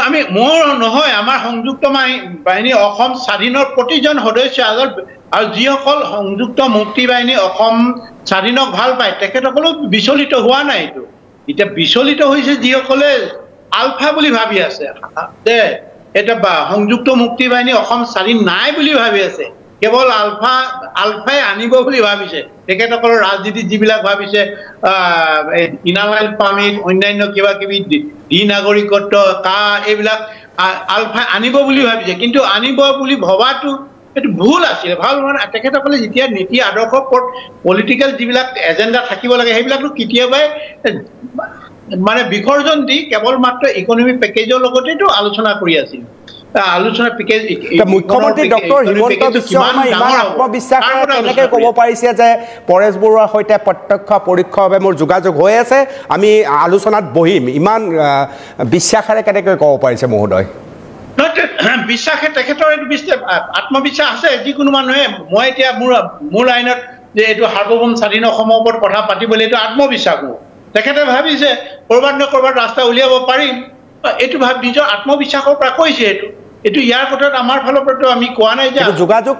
আমি মোৰ নহয়, আমাৰ সংযুক্ত বাহিনী অসম স্বাধীনৰ প্ৰতিজন সদস্য আৰু যিসকল সংযুক্ত মুক্তি বাহিনী অসম স্বাধীনক ভাল পায় তেখেতসকলো বিচলিত হোৱা নাই। এইটো এতিয়া বিচলিত হৈছে যিসকলে আলফা বুলি ভাবি আছে যে এটা সংযুক্ত মুক্তি বাহিনী অসম স্বাধীন নাই বুলি ভাবি আছে, কেৱল আলফাই আনিব বুলি ভাবিছে। তেখেতসকলৰ ৰাজনীতিত যিবিলাক ভাবিছে ইনাৰ লাইন পাৰ্মিট, অন্যান্য কিবা কিবি দ্বি নাগৰিকত্ব, কা, এইবিলাক আলফাই আনিব বুলি ভাবিছে। কিন্তু আনিব বুলি ভবাটো এইটো ভুল আছিলে। ভাল মানে তেখেতসকলে যেতিয়া নীতি আদৰ্শ পলিটিকেল যিবিলাক এজেণ্ডা থাকিব লাগে সেইবিলাকতো কেতিয়াবাই মানে বিসৰ্জন দি কেৱল মাত্ৰ ইকনমি পেকেজৰ লগতেতো আলোচনা কৰি আছিল। আলোচনা পেকেজ মুখ্যমন্ত্ৰী ডক্টৰ হিমন্ত বিশ্ব শৰ্মাই ইমান আত্মবিশ্বাসেৰে কেনেকৈ ক'ব পাৰিছে যে পৰেশ বৰুৱাৰ সৈতে প্ৰত্যক্ষ পৰোক্ষভাৱে মোৰ যোগাযোগ হৈ আছে, আমি আলোচনাত বহিম, ইমান বিশ্বাসেৰে কেনেকৈ ক'ব পাৰিছে মহোদয়? বিশ্বাসে তেখেতৰ এইটো বিশ্বাস, আত্মবিশ্বাস আছে যিকোনো মানুহে। মই এতিয়া মোৰ লাইনত যে এইটো সাৰ্বভৌম স্বাধীন অসমৰ ওপৰত কথা পাতিবলৈ এইটো আত্মবিশ্বাস মোৰ। তেখেতে ভাবিছে ক'ৰবাত ন ক'ৰবাত ৰাস্তা উলিয়াব পাৰিম, এইটো ভাব নিজৰ আত্মবিশ্বাসৰ পৰা কৈছে। এইটো এইটো ইয়াৰ কথাত আমাৰ ফালৰ পৰাতো আমি কোৱা নাই যে যোগাযোগ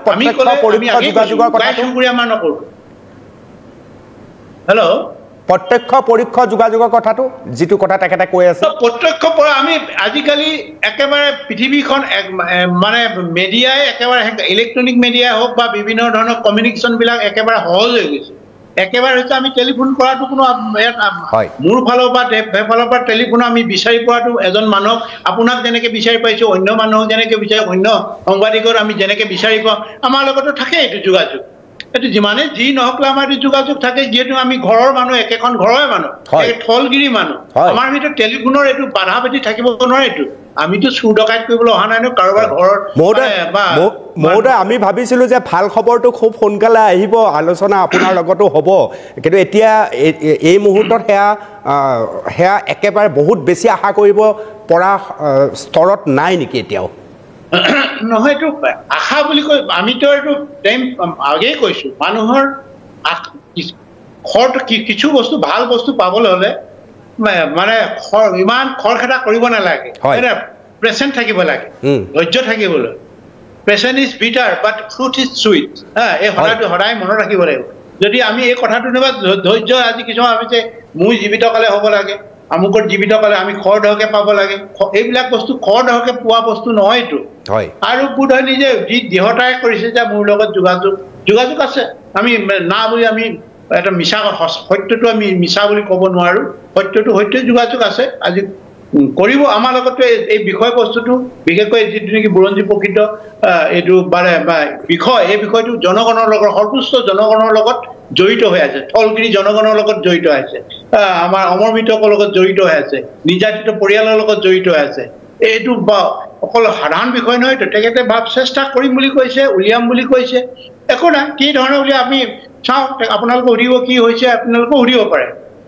যোগাযোগৰ আমাৰ নকৰোঁ। হেল্ল', প্ৰত্যক্ষ পৰোক্ষ যোগাযোগৰ কথাটো যিটো কথা তেখেতে কৈ আছে, প্ৰত্যক্ষ পৰা আমি আজিকালি একেবাৰে পৃথিৱীখন মানে মিডিয়াই একেবাৰে ইলেক্ট্ৰনিক মিডিয়াই হওক বা বিভিন্ন ধৰণৰ কমিউনিকেশ্যনবিলাক একেবাৰে সহজ হৈ গৈছে। একেবাৰে হৈছে আমি টেলিফোন কৰাটো কোনো মোৰ ফালৰ পৰা সেইফালৰ পৰা টেলিফোন আমি বিচাৰি পোৱাটো এজন মানুহক আপোনাক যেনেকৈ বিচাৰি পাইছোঁ, অন্য মানুহক যেনেকৈ বিচাৰি, অন্য সাংবাদিকৰ আমি যেনেকৈ বিচাৰি পাওঁ, আমাৰ লগতো থাকে এইটো যোগাযোগ। এইটো যিমানে যি নহওক আমাৰ এইটো যোগাযোগ থাকে, যিহেতু আমি ঘৰৰ মানুহ, একেখন ঘৰৰে মানুহ, থলগিৰি মানুহ, আমাৰ ভিতৰত টেলিফোনৰ এইটো বাধা ভেটি থাকিব নোৱাৰে। এইটো আমিতো চুৰ ডকাইত কৰিবলৈ অহা নাই ন কাৰোবাৰ ঘৰত। মহোদয়, আমি ভাবিছিলোঁ যে ভাল খবৰটো খুব সোনকালে আহিব, আলোচনা আপোনাৰ লগতো হ'ব, কিন্তু এতিয়া এই মুহূৰ্তত সেয়া একেবাৰে বহুত বেছি আশা কৰিব পৰা স্তৰত নাই নেকি এতিয়াও? নহয়, এইটো আশা বুলি কৈ আমিতো এইটো টাইম আগেই কৈছোঁ, মানুহৰ খৰ কিছু বস্তু ভাল বস্তু পাবলৈ হ'লে মানে ইমান খৰখেদা কৰিব নালাগে, প্ৰেচেণ্ট থাকিব লাগে, ধৈৰ্য থাকিবলৈ। Patience is bitter but truth is sweet. হা, এই সদায়টো সদায় মনত ৰাখিব লাগিব। যদি আমি এই কথাটো নাইবা ধৈৰ্য, আজি কিছুমান ভাবিছে মোৰ জীৱিত কালে হ'ব লাগে, আমুকৰ জীৱিত কালে আমি খৰধৰকে পাব লাগে, এইবিলাক বস্তু খৰধৰকে পোৱা বস্তু নহয়তো। আৰু বোধহয় নিজে যি দৃঢ়তাৰে কৰিছে যে মোৰ লগত যোগাযোগ আছে, আমি না বুলি আমি এটা মিছা সত্যটো আমি মিছা বুলি ক'ব নোৱাৰোঁ, সত্যটো সত্য যোগাযোগ আছে। আজি কৰিব আমাৰ লগতো এই বিষয়বস্তুটো, বিশেষকৈ যিটো নেকি বুৰঞ্জী প্ৰকৃত এইটো মানে বিষয়, এই বিষয়টো জনগণৰ লগত, সৰ্বোচ্চ জনগণৰ লগত জড়িত হৈ আছে, থলগিৰি জনগণৰ লগত জড়িত হৈ আছে, আমাৰ অমৰ মৃতকৰ লগত জড়িত হৈ আছে, নিৰ্যাতিত পৰিয়ালৰ লগত জড়িত হৈ আছে। এইটো বা অকল সাধাৰণ বিষয় নহয়তো। তেখেতে ভাব চেষ্টা কৰিম বুলি কৈছে, উলিয়াম বুলি কৈছে, একো নাই কি ধৰণৰ উলিয়াম আমি চাওঁ। আপোনালোকে সুধিব কি হৈছে, আপোনালোকেও সুধিব পাৰে,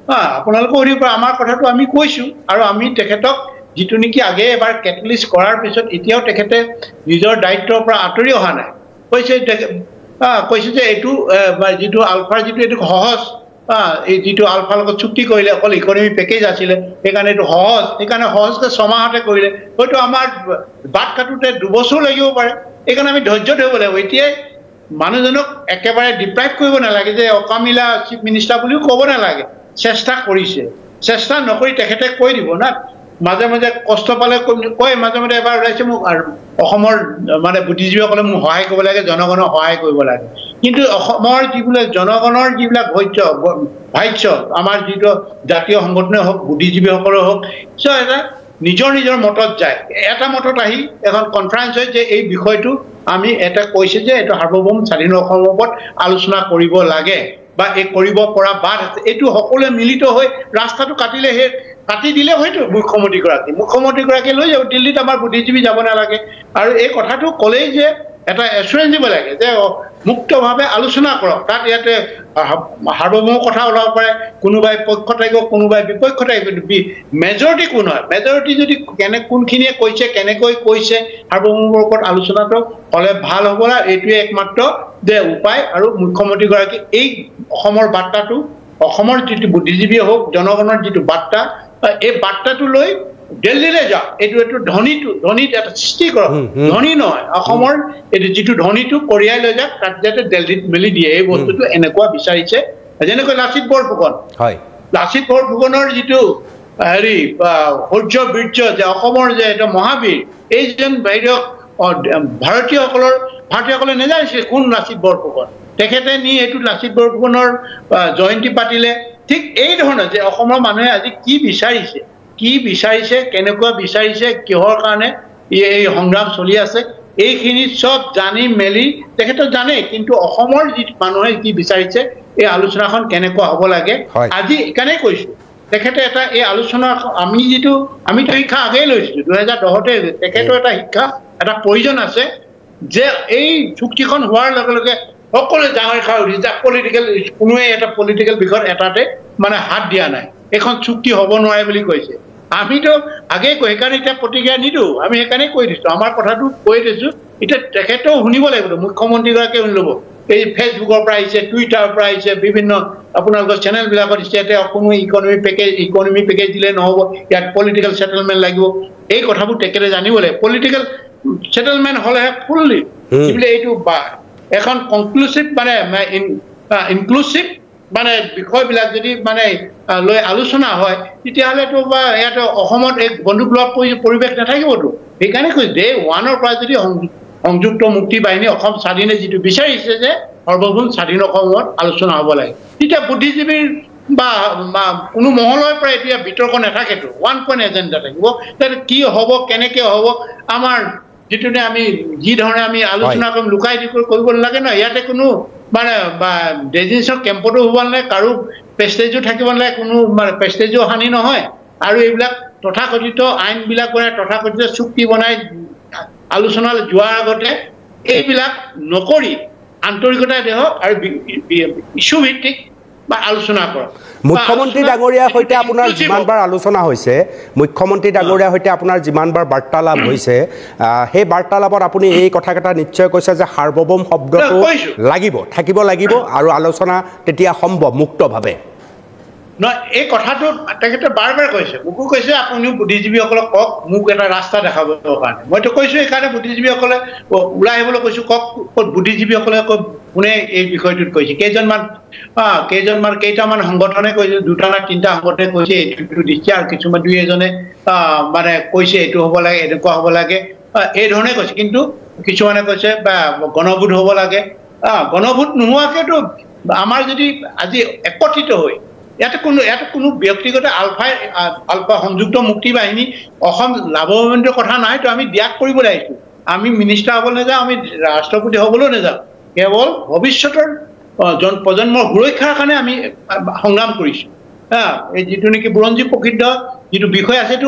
হা, আপোনালোকেও সুধিব পাৰে। আমাৰ কথাটো আমি কৈছোঁ আৰু আমি তেখেতক যিটো নেকি আগে এবাৰ কেটলিষ্ট কৰাৰ পিছত এতিয়াও তেখেতে নিজৰ দায়িত্বৰ পৰা আঁতৰি অহা নাই। কৈছে কৈছে যে এইটো যিটো আলফাৰ যিটো এইটো সহজ, এই যিটো আলফাৰ লগত চুক্তি কৰিলে অকল ইকনমি পেকেজ আছিলে সেইকাৰণে এইটো সহজ, সেইকাৰণে সহজকৈ ছমাহতে কৰিলে। হয়তো আমাৰ বাট কাটোতে 2 বছৰ লাগিব পাৰে, সেইকাৰণে আমি ধৈৰ্য ধৰিব লাগিব। এতিয়াই মানুহজনক একেবাৰে ডিপ্ৰাইভ কৰিব নালাগে যে অকামিলা চিফ মিনিষ্টাৰ বুলিও ক'ব নালাগে। চেষ্টা কৰিছে, চেষ্টা নকৰি তেখেতে কৈ দিব না। মাজে মাজে কষ্ট পালে কয়, মাজে মাজে এবাৰ ওলাইছে মোক আৰু অসমৰ মানে বুদ্ধিজীৱীসকলে মোক সহায় কৰিব লাগে, জনগণক সহায় কৰিব লাগে। কিন্তু অসমৰ যিবিলাক জনগণৰ যিবিলাক ভাষ্য, আমাৰ যিটো জাতীয় সংগঠনে হওক, বুদ্ধিজীৱীসকলে হওক, এটা নিজৰ নিজৰ মতত যায়। এটা মতত আহি এখন কনফাৰেঞ্চ হয় যে এই বিষয়টো আমি এটা কৈছে যে এইটো সাৰ্বভৌম স্বাধীন অসমৰ ওপৰত আলোচনা কৰিব লাগে বা এই কৰিব পৰা বাট আছে। এইটো সকলোৱে মিলিত হৈ ৰাস্তাটো কাটিলে, সেই কাটি দিলে হয়তো মুখ্যমন্ত্ৰীগৰাকীয়ে লৈ যাব দিল্লীত, আমাৰ বুদ্ধিজীৱী যাব নালাগে। আৰু এই কথাটো ক'লেই যে এটা এচুৰেঞ্চ দিব লাগে যে মুক্তভাৱে আলোচনা কৰক, তাত ইয়াতে সাৰ্বভৌম কথা ওলাব পাৰে, কোনোবাই পক্ষ থাকিব, কোনোবাই বিপক্ষ থাকিব, মেজৰিটি কোন হয়, মেজৰিটি যদি কেনে কোনখিনিয়ে কৈছে, কেনেকৈ কৈছে, সাৰ্বভৌমৰ ওপৰত আলোচনাটো হ'লে ভাল হ'ব। এইটোৱে একমাত্ৰ যে উপায়। আৰু মুখ্যমন্ত্ৰীগৰাকী এই অসমৰ বাৰ্তাটো, অসমৰ যিটো বুদ্ধিজীৱীয়ে হওক, জনগণৰ যিটো বাৰ্তা, এই বাৰ্তাটো লৈ দিল্লীলৈ যাওক, এইটো এইটো ধ্বনিটো ধ্বনিত এটা সৃষ্টি কৰক, ধ্বনি নহয় অসমৰ এইটো যিটো ধ্বনিটো কঢ়িয়াই লৈ যাওক, তাত যাতে দিল্লীত মেলি দিয়ে। এই বস্তুটো এনেকুৱা বিচাৰিছে। যেনেকৈ লাচিত বৰফুকন, লাচিত বৰফুকনৰ যিটো হেৰি শৌৰ্য বীৰ্য, যে অসমৰ যে এটা মহাবীৰ, এইজন বাহিৰক ভাৰতীয়সকলে নেজানিছিল কোন লাচিত বৰফুকন, তেখেতে নি এইটো লাচিত বৰফুকনৰ জয়ন্তী পাতিলে। ঠিক এই ধৰণৰ যে অসমৰ মানুহে আজি কি বিচাৰিছে, কি বিচাৰিছে, কেনেকুৱা বিচাৰিছে, কিহৰ কাৰণে এই সংগ্ৰাম চলি আছে, এইখিনি চব জানি মেলি তেখেতে জানে। কিন্তু অসমৰ যি মানুহে কি বিচাৰিছে, এই আলোচনাখন কেনেকুৱা হ'ব লাগে আজি এইকাৰণেই কৈছোঁ। তেখেতে এটা এই আলোচনা আমি যিটো আমিতো শিক্ষা আগেই লৈছিলোঁ 2010-তে, তেখেতৰ এটা শিক্ষা এটা প্ৰয়োজন আছে যে এই চুক্তিখন হোৱাৰ লগে লগে সকলোৱে জাঙাৰ খাই উঠিছে। পলিটিকেল কোনোৱে এটা পলিটিকেল বিষয়ত এটাতে মানে হাত দিয়া নাই, এইখন চুক্তি হ'ব নোৱাৰে বুলি কৈছে। আমিতো আগেই কৈ সেইকাৰণে এতিয়া প্ৰতিক্ৰিয়া নিদিওঁ, আমি সেইকাৰণে কৈ দিছোঁ, আমাৰ কথাটো কৈ দিছোঁ। এতিয়া তেখেতেও শুনিব লাগিব, মুখ্যমন্ত্ৰীগৰাকীয়ে শুনি ল'ব। এই ফেচবুকৰ পৰা আহিছে, টুইটাৰৰ পৰা আহিছে, বিভিন্ন আপোনালোকৰ চেনেলবিলাকত দিছে, ইয়াতে কোনো ইকনমি পেকেজ দিলে নহ'ব, ইয়াত পলিটিকেল ছেটেলমেণ্ট লাগিব। এই কথাবোৰ তেখেতে জানিব লাগিব। পলিটিকেল ছেটেলমেণ্ট হ'লেহে ফুল্লি বোলে এইটো বা এখন কনক্লুচিভ মানে ইনক্লুচিভ মানে বিষয়বিলাক যদি মানে লৈ আলোচনা হয়, তেতিয়াহ'লেতো বা ইয়াত অসমত এক বন্দুক লোৱা পৰিৱেশ নাথাকিবতো। সেইকাৰণে কৈছোঁ ডে ওৱানৰ পৰা যদি সংযুক্ত মুক্তি বাহিনী অসম স্বাধীনে যিটো বিচাৰিছে যে সৰ্বভৌম স্বাধীন অসমত আলোচনা হ'ব লাগে, তেতিয়া বুদ্ধিজীৱীৰ বা কোনো মহলৰ পৰা এতিয়া বিতৰ্ক নাথাকেতো, ওৱান পইণ্ট এজেণ্ডা থাকিব। তেতিয়া কি হ'ব, কেনেকৈ হ'ব, আমাৰ যিটো আমি যি ধৰণে আমি আলোচনা কৰিম লুকাই কৰিব নালাগে ন। ইয়াতে কোনো মানে ডেজিনেশ্যন কেম্পতো হ'ব নালাগে, কাৰো পেষ্টেজো থাকিব নালাগে, কোনো মানে পেষ্টেজো হানি নহয়। আৰু এইবিলাক তথাকথিত আইনবিলাক বনাই, তথাকথিত চুক্তি বনাই আলোচনালৈ যোৱাৰ আগতে এইবিলাক নকৰি আন্তৰিকতাই দেহক আৰু ইছ্যু ভিত্তিক বা আলোচনা কৰক। মুখ্যমন্ত্ৰী ডাঙৰীয়াৰ সৈতে আপোনাৰ যিমানবাৰ আলোচনা হৈছে, মুখ্যমন্ত্ৰী ডাঙৰীয়াৰ সৈতে আপোনাৰ যিমানবাৰ বাৰ্তালাপ হৈছে, সেই বাৰ্তালাপত আপুনি এই কথাকেইটা নিশ্চয় কৈছে যে সাৰ্বভৌম শব্দটো লাগিব, থাকিব লাগিব আৰু আলোচনা তেতিয়া সম্ভৱ মুক্তভাৱে। নহয়, এই কথাটো তেখেতে বাৰ বাৰ কৈছে, মোকো কৈছে আপুনিও বুদ্ধিজীৱীসকলক কওক মোক এটা ৰাস্তা দেখাবৰ কাৰণে। মইতো কৈছোঁ, সেইকাৰণে বুদ্ধিজীৱীসকলে ওলাই আহিবলৈ কৈছোঁ, কওক ক'ত বুদ্ধিজীৱীসকলে কোনে এই বিষয়টোত কৈছে। কেইটামান সংগঠনে কৈছে, দুটা না তিনিটা সংগঠনে কৈছে এইটো দিছে, আৰু কিছুমান দুই এজনে মানে কৈছে এইটো হ'ব লাগে, এনেকুৱা হ'ব লাগে, এই ধৰণে কৈছে। কিন্তু কিছুমানে কৈছে বা গণভোট হ'ব লাগে। গণভোট নোহোৱাকেতো আমাৰ যদি আজি একত্ৰিত হৈ ইয়াতে কোনো ব্যক্তিগত আলফা সংযুক্ত মুক্তি বাহিনী অসম লাভৱান্বিত কথা নাই, তো আমি ত্যাগ কৰিবলৈ আহিছোঁ। আমি মিনিষ্টাৰ হ'বলৈ নাযাওঁ, আমি ৰাষ্ট্ৰপতি হ'বলৈও নাযাওঁ, কেৱল ভৱিষ্যতৰ প্ৰজন্মৰ সুৰক্ষাৰ কাৰণে আমি সংগ্ৰাম কৰিছোঁ। এই যিটো নেকি বুৰঞ্জী প্ৰসিদ্ধ যিটো বিষয় আছে, এইটো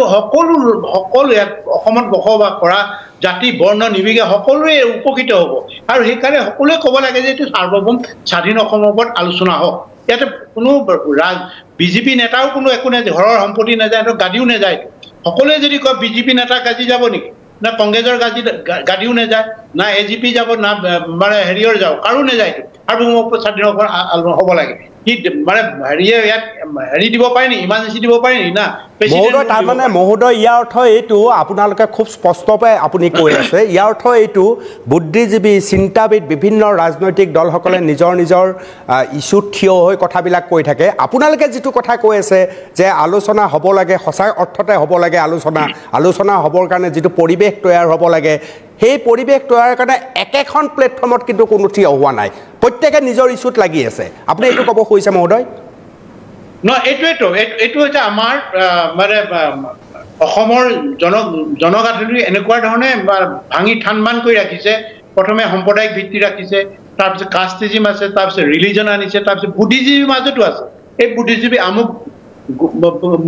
সকলো ইয়াত অসমত বসবাস কৰা জাতি বৰ্ণ নিৰ্বিশেষে সকলোৱে উপকৃত হ'ব। আৰু সেইকাৰণে সকলোৱে ক'ব লাগে যে এইটো সাৰ্বভৌম স্বাধীন অসমৰ ওপৰত আলোচনা হওক। ইয়াতে কোনো বিজেপি নেতাও কোনো একো নাযায়, ঘৰৰ সম্পত্তি নাযায়, গাদীও নাযায়। সকলোৱে যদি কয় বিজেপি নেতা গাজি যাব নেকি, না কংগ্ৰেছৰ গাদীও নাযায়, না এ জি পি যাব, না মানে হেৰিয়ৰ যাব, কাৰো নাযায়। সাৰ্বভৌম স্বাধীন হ'ব লাগে। কি মানে হেৰিয়ে ইয়াত হেৰি দিব পাৰে নি, ইমাৰ্জেঞ্চি দিব পাৰে নি? না মহোদয়, তাৰমানে মহোদয় ইয়াৰ অৰ্থ এইটো, আপোনালোকে খুব স্পষ্টভাৱে আপুনি কৈ আছে, ইয়াৰ অৰ্থ এইটো বুদ্ধিজীৱী চিন্তাবিদ বিভিন্ন ৰাজনৈতিক দলসকলে নিজৰ নিজৰ ইছ্যুত থিয় হৈ কথাবিলাক কৈ থাকে। আপোনালোকে যিটো কথা কৈ আছে যে আলোচনা হ'ব লাগে, সঁচা অৰ্থতে হ'ব লাগে আলোচনা, আলোচনা হ'বৰ কাৰণে যিটো পৰিৱেশ তৈয়াৰ হ'ব লাগে, সেই পৰিৱেশ তৈয়াৰ কাৰণে একেখন প্লেটফৰ্মত কিন্তু কোনো থিয় হোৱা নাই, প্ৰত্যেকে নিজৰ ইছ্যুত লাগি আছে। আপুনি এইটো ক'ব খুজিছে মহোদয়? নহয়, এইটোৱেতো এইটো হৈছে আমাৰ মানে অসমৰ জনগাঁথনি এনেকুৱা ধৰণে ভাঙি থান-বান কৰি ৰাখিছে। প্ৰথমে সাম্প্ৰদায়িক ভিত্তি ৰাখিছে, তাৰপিছত কাষ্টিজিম আছে, তাৰপিছত ৰিলিজন আনিছে, তাৰপিছত বুদ্ধিজীৱীৰ মাজতো আছে। এই বুদ্ধিজীৱী আমুক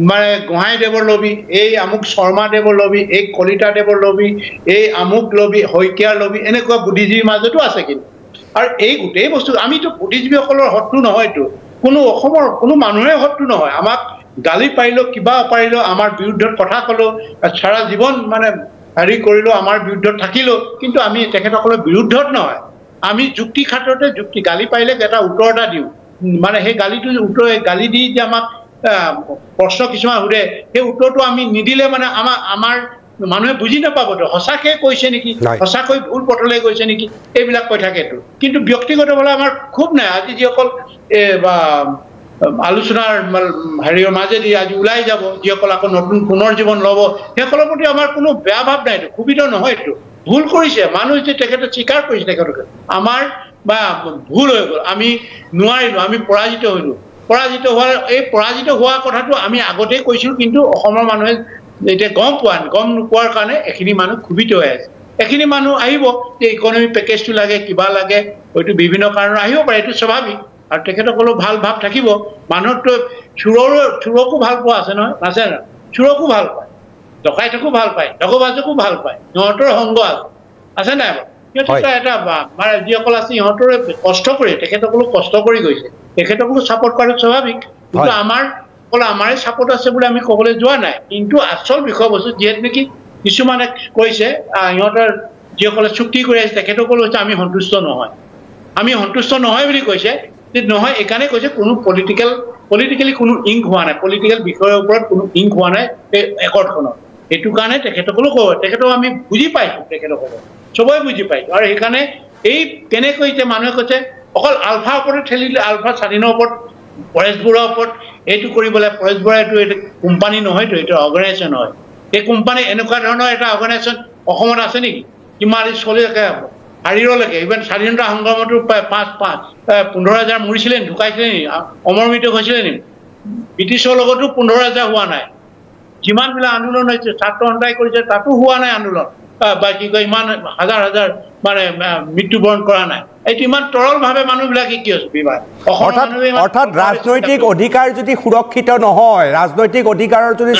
মানে গোহাঁইদেৱৰ লবি, এই আমুক শৰ্মাদেৱৰ লবি, এই কলিতাদেৱৰ লবি, এই আমুক লবি, শইকীয়াৰ লবি, এনেকুৱা বুদ্ধিজীৱীৰ মাজতো আছে। কিন্তু আৰু এই গোটেই বস্তু আমিতো বুদ্ধিজীৱীসকলৰ শত্ৰু নহয়তো, কোনো অসমৰ কোনো মানুহে শত্ৰু নহয়। আমাক গালি পাৰিলেও কিবা পাৰিলেও আমাৰ বিৰুদ্ধত কথা ক'লেও সাৰা জীৱন মানে হেৰি কৰিলেও আমাৰ বিৰুদ্ধত থাকিলেও কিন্তু আমি তেখেতসকলৰ বিৰুদ্ধত নহয়। আমি যুক্তি খাতৰতে যুক্তি গালি পাৰিলে এটা উত্তৰ এটা দিওঁ, মানে সেই গালিটো উত্তৰ গালি দি যে আমাক প্ৰশ্ন কিছুমান সোধে, সেই উত্তৰটো আমি নিদিলে মানে আমাৰ মানুহে বুজি নাপাবতো সঁচাকৈ কৈছে নেকি, সঁচাকৈ ভুল পথলৈ গৈছে নেকি, এইবিলাক কৈ থাকেতো। কিন্তু ব্যক্তিগতভাৱে আমাৰ খুব নাই। আজি যিসকল আলোচনাৰ হেৰিৰ মাজেদি আজি ওলাই যাব, যিসকল আকৌ নতুন পুনৰ জীৱন ল'ব, সেইসকলৰ প্ৰতি আমাৰ কোনো বেয়া ভাৱ নাই, এইটো ক্ষোভিত নহয়। এইটো ভুল কৰিছে মানুহ যে তেখেতে স্বীকাৰ কৰিছে, তেখেতকে আমাৰ বা ভুল হৈ গ'ল, আমি নোৱাৰিলোঁ, আমি পৰাজিত হ'লোঁ। পৰাজিত হোৱাৰ এই পৰাজিত হোৱা কথাটো আমি আগতেই কৈছিলোঁ, কিন্তু অসমৰ মানুহে এতিয়া গম নোপোৱাৰ কাৰণে এখিনি মানুহ ক্ষোভিত হৈ আছে। এখিনি মানুহ আহিব যে ইকনমি পেকেজটো লাগে, কিবা লাগে, হয়তো বিভিন্ন কাৰণত আহিব পাৰে, এইটো স্বাভাৱিক। আৰু তেখেতসকলেও ভাল ভাৱ থাকিব। মানুহকতো চোৰকো ভাল পোৱা আছে নহয়, আছে নহয়? চোৰকো ভাল পায়, ডকাইতকো ভাল পায়, দগবাজকো ভাল পায়, সিহঁতৰ সংগ আছে, আছে নাই বাৰু? সিহঁতৰ এটা মানে যিসকল আছে সিহঁতৰে কষ্ট কৰি, তেখেতসকলো কষ্ট কৰি গৈছে, তেখেতসকলো ছাপৰ্ট কৰাটো স্বাভাৱিক। কিন্তু আমাৰ অকল আমাৰে ছাপৰ্ট আছে বুলি আমি ক'বলৈ যোৱা নাই। কিন্তু আচল বিষয়বস্তু যিহেতু নেকি কিছুমানে কৈছে সিহঁতৰ যিসকলে চুক্তি কৰি আছে তেখেতসকলো হৈছে আমি সন্তুষ্ট নহয়, আমি সন্তুষ্ট নহয় বুলি কৈছে। নহয় এইকাৰণে কৈছে কোনো পলিটিকেলি কোনো ইংক হোৱা নাই, পলিটিকেল বিষয়ৰ ওপৰত কোনো ইংক হোৱা নাই এই একৰ্ডখনত। সেইটো কাৰণে তেখেতসকলো ক'ব, তেখেতক আমি বুজি পাইছোঁ, তেখেতসকলক চবেই বুজি পাইছোঁ। আৰু সেইকাৰণে এই কেনেকৈ এতিয়া মানুহে কৈছে অকল আলফাৰ ওপৰতে ঠেলি দিলে, আলফা স্বাধীনৰ ওপৰত, পৰেশ বৰুৱাৰ ওপৰত এইটো কৰিব লাগে। পৰেশ বৰুৱা এইটো এইটো কোম্পানী নহয়তো, এইটো অৰ্গেনাইজেশ্যন হয়। এই কোম্পানী এনেকুৱা ধৰণৰ এটা অৰ্গেনাইজেশ্যন অসমত আছে নেকি? কিমান চলি থাকে শাৰীৰলৈকে, ইভেন স্বাধীনতা সংগ্ৰামতো 5 5 15 হাজাৰ মৰিছিলে নি, ঢুকাইছিলে নি, অমৰ মৃত্যু হৈছিলে নি? ব্ৰিটিছৰ লগতো 15 হাজাৰ হোৱা নাই। যিমানবিলাক আন্দোলন হৈছে ছাত্ৰ সন্থাই কৰিছে, তাতো হোৱা নাই আন্দোলন বা কি কয় ইমান হাজাৰ হাজাৰ মানে মৃত্যুবৰণ কৰা নাই। এইটো ইমান তৰলভাৱে মানুহবিলাকে কি হৈছে বিবাদ। অৰ্থাৎ ৰাজনৈতিক অধিকাৰ যদি সুৰক্ষিত নহয়, ৰাজনৈতিক অধিকাৰৰ যদি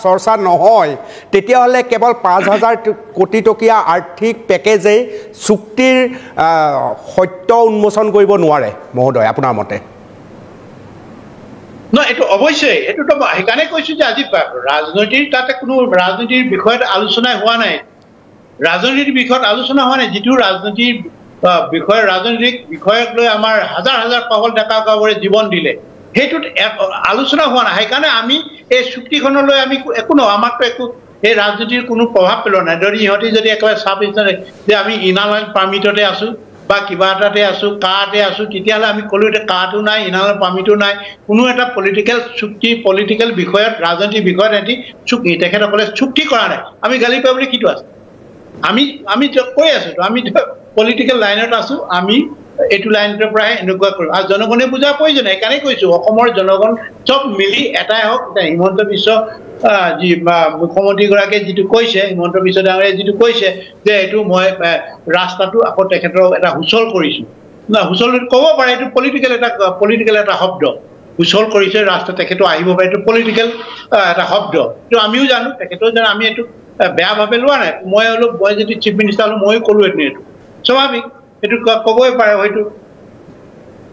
চৰ্চা নহয়, তেতিয়াহ'লে কেৱল 5,000 কোটি টকীয়া আৰ্থিক পেকেজেই চুক্তিৰ সত্য উন্মোচন কৰিব নোৱাৰে মহোদয়, আপোনাৰ মতে? নহয়, এইটো অৱশ্যেই, এইটোতো সেইকাৰণে কৈছোঁ যে আজি ৰাজনৈতিক তাতে কোনো ৰাজনীতিৰ বিষয়ত আলোচনা হোৱা নাই, ৰাজনীতিৰ বিষয়ত আলোচনা হোৱা নাই। যিটো ৰাজনীতিৰ বিষয়, ৰাজনৈতিক বিষয়ক লৈ আমাৰ হাজাৰ হাজাৰ পাগল ডেকা গাভৰুৱে জীৱন দিলে, সেইটোত আলোচনা হোৱা নাই। সেইকাৰণে আমি এই চুক্তিখনলৈ আমি একো নহয়, আমাকতো একো এই ৰাজনীতিৰ কোনো প্ৰভাৱ পেলোৱা নাই। যদি ইহঁতি যদি একেবাৰে চাফ যে আমি ইনাৰ লাইন পাৰ্মিটতে আছোঁ বা কিবা এটাতে আছোঁ, কাতে আছোঁ, তেতিয়াহ'লে আমি ক'লোঁ এতিয়া কাটো নাই, ইনাৰ লাইন পাৰ্মিটো নাই, কোনো এটা পলিটিকেল চুক্তি, পলিটিকেল বিষয়ত, ৰাজনৈতিক বিষয়ত এটি চুক্তি তেখেতসকলে চুক্তি কৰা নাই। আমি গালি পাবলৈ কিটো আছে? আমি আমি কৈ আছোঁ, আমি পলিটিকেল লাইনত আছোঁ, আমি এইটো লাইনটোৰ পৰাহে এনেকুৱা কৰিম। আৰু জনগণে বুজা প্ৰয়োজন, সেইকাৰণেই কৈছোঁ অসমৰ জনগণ চব মিলি এটাই হওক। হিমন্ত বিশ্ব যি মুখ্যমন্ত্ৰীগৰাকীয়ে যিটো কৈছে, হিমন্ত বিশ্ব ডাঙৰীয়াই যিটো কৈছে যে এইটো মই ৰাস্তাটো আকৌ তেখেতৰ এটা সুচল কৰিছোঁ, না সুচল ক'ব পাৰে, এইটো পলিটিকেল এটা শব্দ, সুচল কৰিছে ৰাস্তা, তেখেতো আহিব পাৰে, এইটো পলিটিকেল এটা শব্দ, এইটো আমিও জানো, তেখেতেও জানো, আমি এইটো বেয়াভাৱে লোৱা নাই। মই অলপ, মই যদি চিফ মিনিষ্টাৰ হ'লো ময়ো ক'লো এইটো স্বাভাৱিক, এইটো ক'বই পাৰে। হয়তো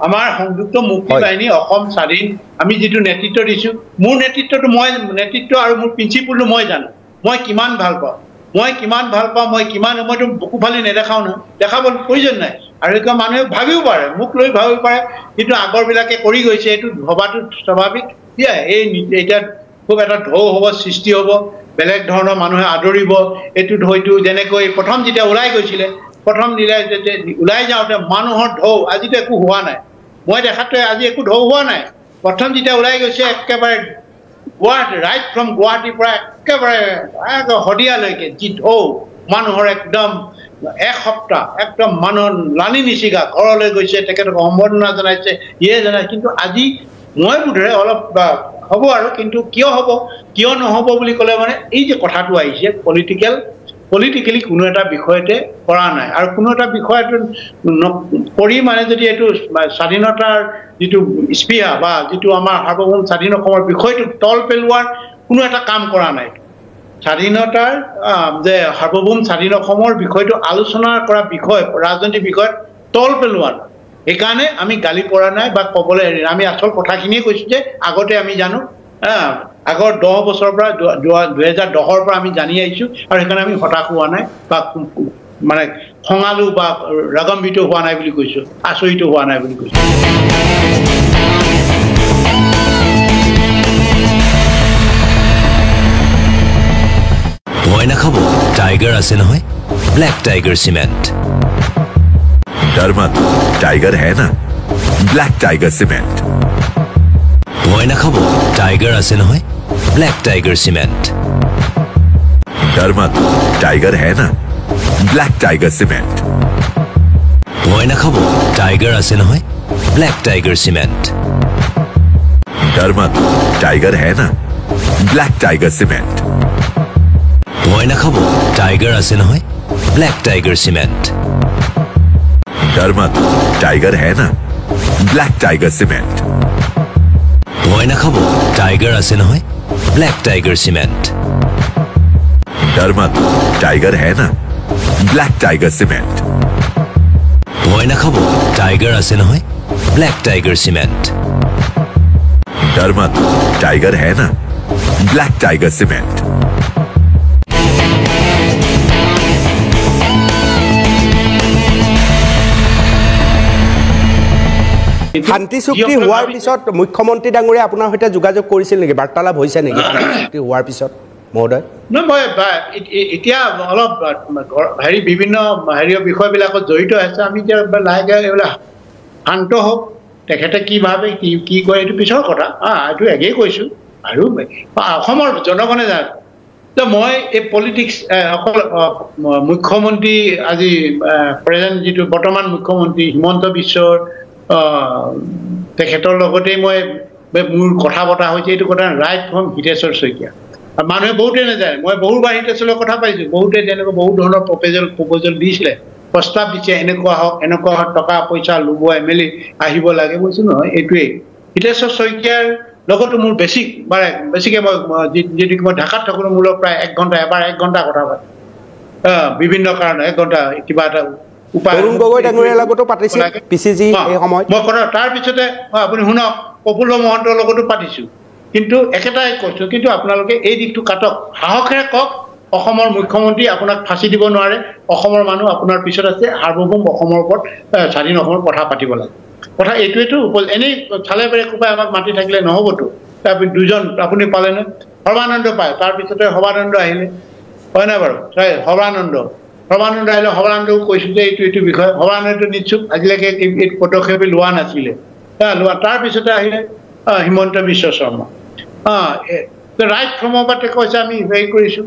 আমাৰ সংযুক্ত মুক্তি বাহিনী অসম স্বাধীন, আমি যিটো নেতৃত্ব দিছোঁ, মোৰ নেতৃত্বটো মই নেতৃত্ব আৰু মোৰ প্ৰিন্সিপলটো মই জানো, মই কিমান ভাল পাওঁ, মই কিমান ভাল পাওঁ, মই কিমান, মইতো বুকু ফালি নেদেখাওঁ নহয়, দেখাব প্ৰয়োজন নাই। আৰু এইটো মানুহে ভাবিও পাৰে, মোক লৈ ভাবিব পাৰে, কিন্তু আগৰবিলাকে কৰি গৈছে, এইটো ভবাটো স্বাভাৱিক। এই এতিয়া খুব এটা ঢৌ হ'ব, সৃষ্টি হ'ব, বেলেগ ধৰণৰ মানুহে আদৰিব এইটো। হয়তো যেনেকৈ প্ৰথম যেতিয়া ওলাই গৈছিলে, প্ৰথম দিলে ওলাই যাওঁতে মানুহৰ ঢৌ, আজিতো একো হোৱা নাই, মই দেখাতো আজি একো ঢৌ হোৱা নাই। প্ৰথম যেতিয়া ওলাই গৈছে একেবাৰে গুৱাহাটী, ৰাইট ফ্ৰম গুৱাহাটীৰ পৰা একেবাৰে শদিয়ালৈকে যি ঢৌ মানুহৰ, একদম এসপ্তাহ একদম মানুহৰ লানি নিচিগা ঘৰলৈ গৈছে, তেখেতক সম্বৰ্ধনা জনাইছে, ইয়ে জনাইছে। কিন্তু আজি মই বোধেৰে অলপ হ'ব আৰু, কিন্তু কিয় হ'ব কিয় নহ'ব বুলি ক'লে মানে এই যে কথাটো আহিছে পলিটিকেলি কোনো এটা বিষয়তে কৰা নাই, আৰু কোনো এটা বিষয়ত কৰি মানে যদি এইটো স্বাধীনতাৰ যিটো স্পৃহা বা যিটো আমাৰ সাৰ্বভৌম স্বাধীন অসমৰ বিষয়টোক তল পেলোৱাৰ কোনো এটা কাম কৰা নাই। স্বাধীনতাৰ যে সাৰ্বভৌম স্বাধীন অসমৰ বিষয়টো আলোচনা কৰা বিষয়, ৰাজনৈতিক বিষয়ত তল পেলোৱা নাই, সেইকাৰণে আমি গালি পৰা নাই বা ক'বলৈ হেৰি, আমি আচল কথাখিনিয়ে কৈছোঁ যে আগতে আমি জানো, আগৰ 10 বছৰৰ পৰা 2010ৰ পৰা আমি জানি আহিছোঁ, আৰু সেইকাৰণে আমি হতাশ হোৱা নাই বা মানে খঙালো বা ৰাগম্বিত হোৱা নাই বুলি কৈছোঁ, আচৰিত হোৱা নাই বুলি কৈছোঁ। ভয় নাখাব, টাইগাৰ আছে নহয়, ব্লেক টাইগাৰ চিমেণ্ট। डर मत, टाइगर है ना, ब्लैक टाइगर सीमेंट। ভয় নাখাব, টাইগাৰ আছে নহয়, ব্লেক টাইগাৰ চিমেণ্ট। डर मत, टाइगर है ना, ब्लैक टाइगर सीमेंट। ভয় নাখাব, টাইগাৰ আছে নহয়, ব্লেক টাইগাৰ চিমেণ্ট। डर मत, टाइगर है ना, ब्लैक टाइगर सीमेंट। ভয় নাখাব, টাইগাৰ আছে নহয়, ব্লেক টাইগাৰ চিমেণ্ট। डर मत, टाइगर है ना, ब्लैक टाइगर सीमेंट। ভয় নাখাব, টাইগাৰ আছে নহয়, ব্লেক টাইগাৰ চিমেণ্ট। डर मत, टाइगर है ना, ब्लैक टाइगर सीमेंट। ভয় নাখাব, টাইগাৰ আছে নহয়, ব্লেক টাইগাৰ চিমেণ্ট। डर मत, टाइगर है ना, ब्लैक टाइगर सीमेंट। শান্তি চুক্তি হোৱাৰ পিছত মুখ্যমন্ত্ৰী ডাঙৰীয়া আপোনাৰ সৈতে যোগাযোগ কৰিছিল নেকি? বাৰ্তালাপ হৈছে নেকি শান্তি চুক্তি হোৱাৰ পিছত মহোদয়? নহয়, মই এতিয়া অলপ হেৰি বিভিন্ন হেৰি বিষয়বিলাকত জড়িত আছে। আমি এতিয়া লাহেকৈ এইবিলাক শান্ত হওক, তেখেতে কি ভাবে কি কি কৰে এইটো পিছৰ কথা। এইটো এগেই কৈছোঁ আৰু অসমৰ জনগণে জানে যে মই এই পলিটিক্স অকল মুখ্যমন্ত্ৰী আজি প্ৰেজেণ্ট যিটো বৰ্তমান মুখ্যমন্ত্ৰী হিমন্ত বিশ্বৰ তেখেতৰ লগতেই মই মোৰ কথা বতৰা হৈছে। এইটো কথা ৰাইট ফ্ৰম হিতেশ্বৰ শইকীয়া। মানুহে বহুতে নাজানে, মই বহুবাৰ হিতেশ্বৰৰ কথা পাইছোঁ, বহুতে তেনেকুৱা বহুত ধৰণৰ প্ৰপ'জেল দিছিলে, প্ৰস্তাৱ দিছে, এনেকুৱা হওক এনেকুৱা হওক, টকা পইচা লুবুৱাই মেলি আহিব লাগে। কৈছোঁ নহয়, এইটোৱেই হিতেশ্বৰ শইকীয়াৰ লগতো মোৰ বেছি মানে বেছিকৈ মই যিটো মই ঢাকাত থাকোঁ, মোৰ লগত প্ৰায় এক ঘণ্টা এবাৰ এক ঘণ্টা কথা পাতে, বিভিন্ন কাৰণে এক ঘণ্টা কিবা এটা তৰুণ গগৈ ডাঙৰীয়াৰ লগতো পাতিছিল পিচিজি এই সময়ত মই কথা। তাৰপিছতে আপুনি শুনক, প্ৰফুল্ল মহন্তৰ লগতো পাতিছোঁ, কিন্তু একেটাই কৈছোঁ, কিন্তু আপোনালোকে এই দিশটো কাটক, সাহসেৰে কওক অসমৰ মুখ্যমন্ত্ৰী আপোনাক ফাঁচি দিব নোৱাৰে, অসমৰ মানুহ আপোনাৰ পিছত আছে, সাৰ্বভৌম অসমৰ ওপৰত স্বাধীন অসমৰ কথা পাতিব লাগে। কথা এইটোৱেতো, এনেই চালে বেৰে কোপাই আমাক মাতি থাকিলে নহ'বতো। তাৰপিছত দুজন আপুনি পালেনে, সৰ্বানন্দ পায়, তাৰপিছতে সৰ্বানন্দ আহিলে, হয় নাই বাৰু? সৰ্বানন্দ আহিলে, সৰ্বানন্দও কৈছোঁ যে এইটো এইটো বিষয়, সৰ্বানন্দটো নিশ্চুপ, আজিলৈকে এই পদক্ষেপ লোৱা নাছিলে, লোৱা। তাৰপিছতে আহিলে হিমন্ত বিশ্ব শৰ্মা, ৰাইট ফ্ৰমৰ পৰা কৈছে আমি হেৰি কৰিছোঁ,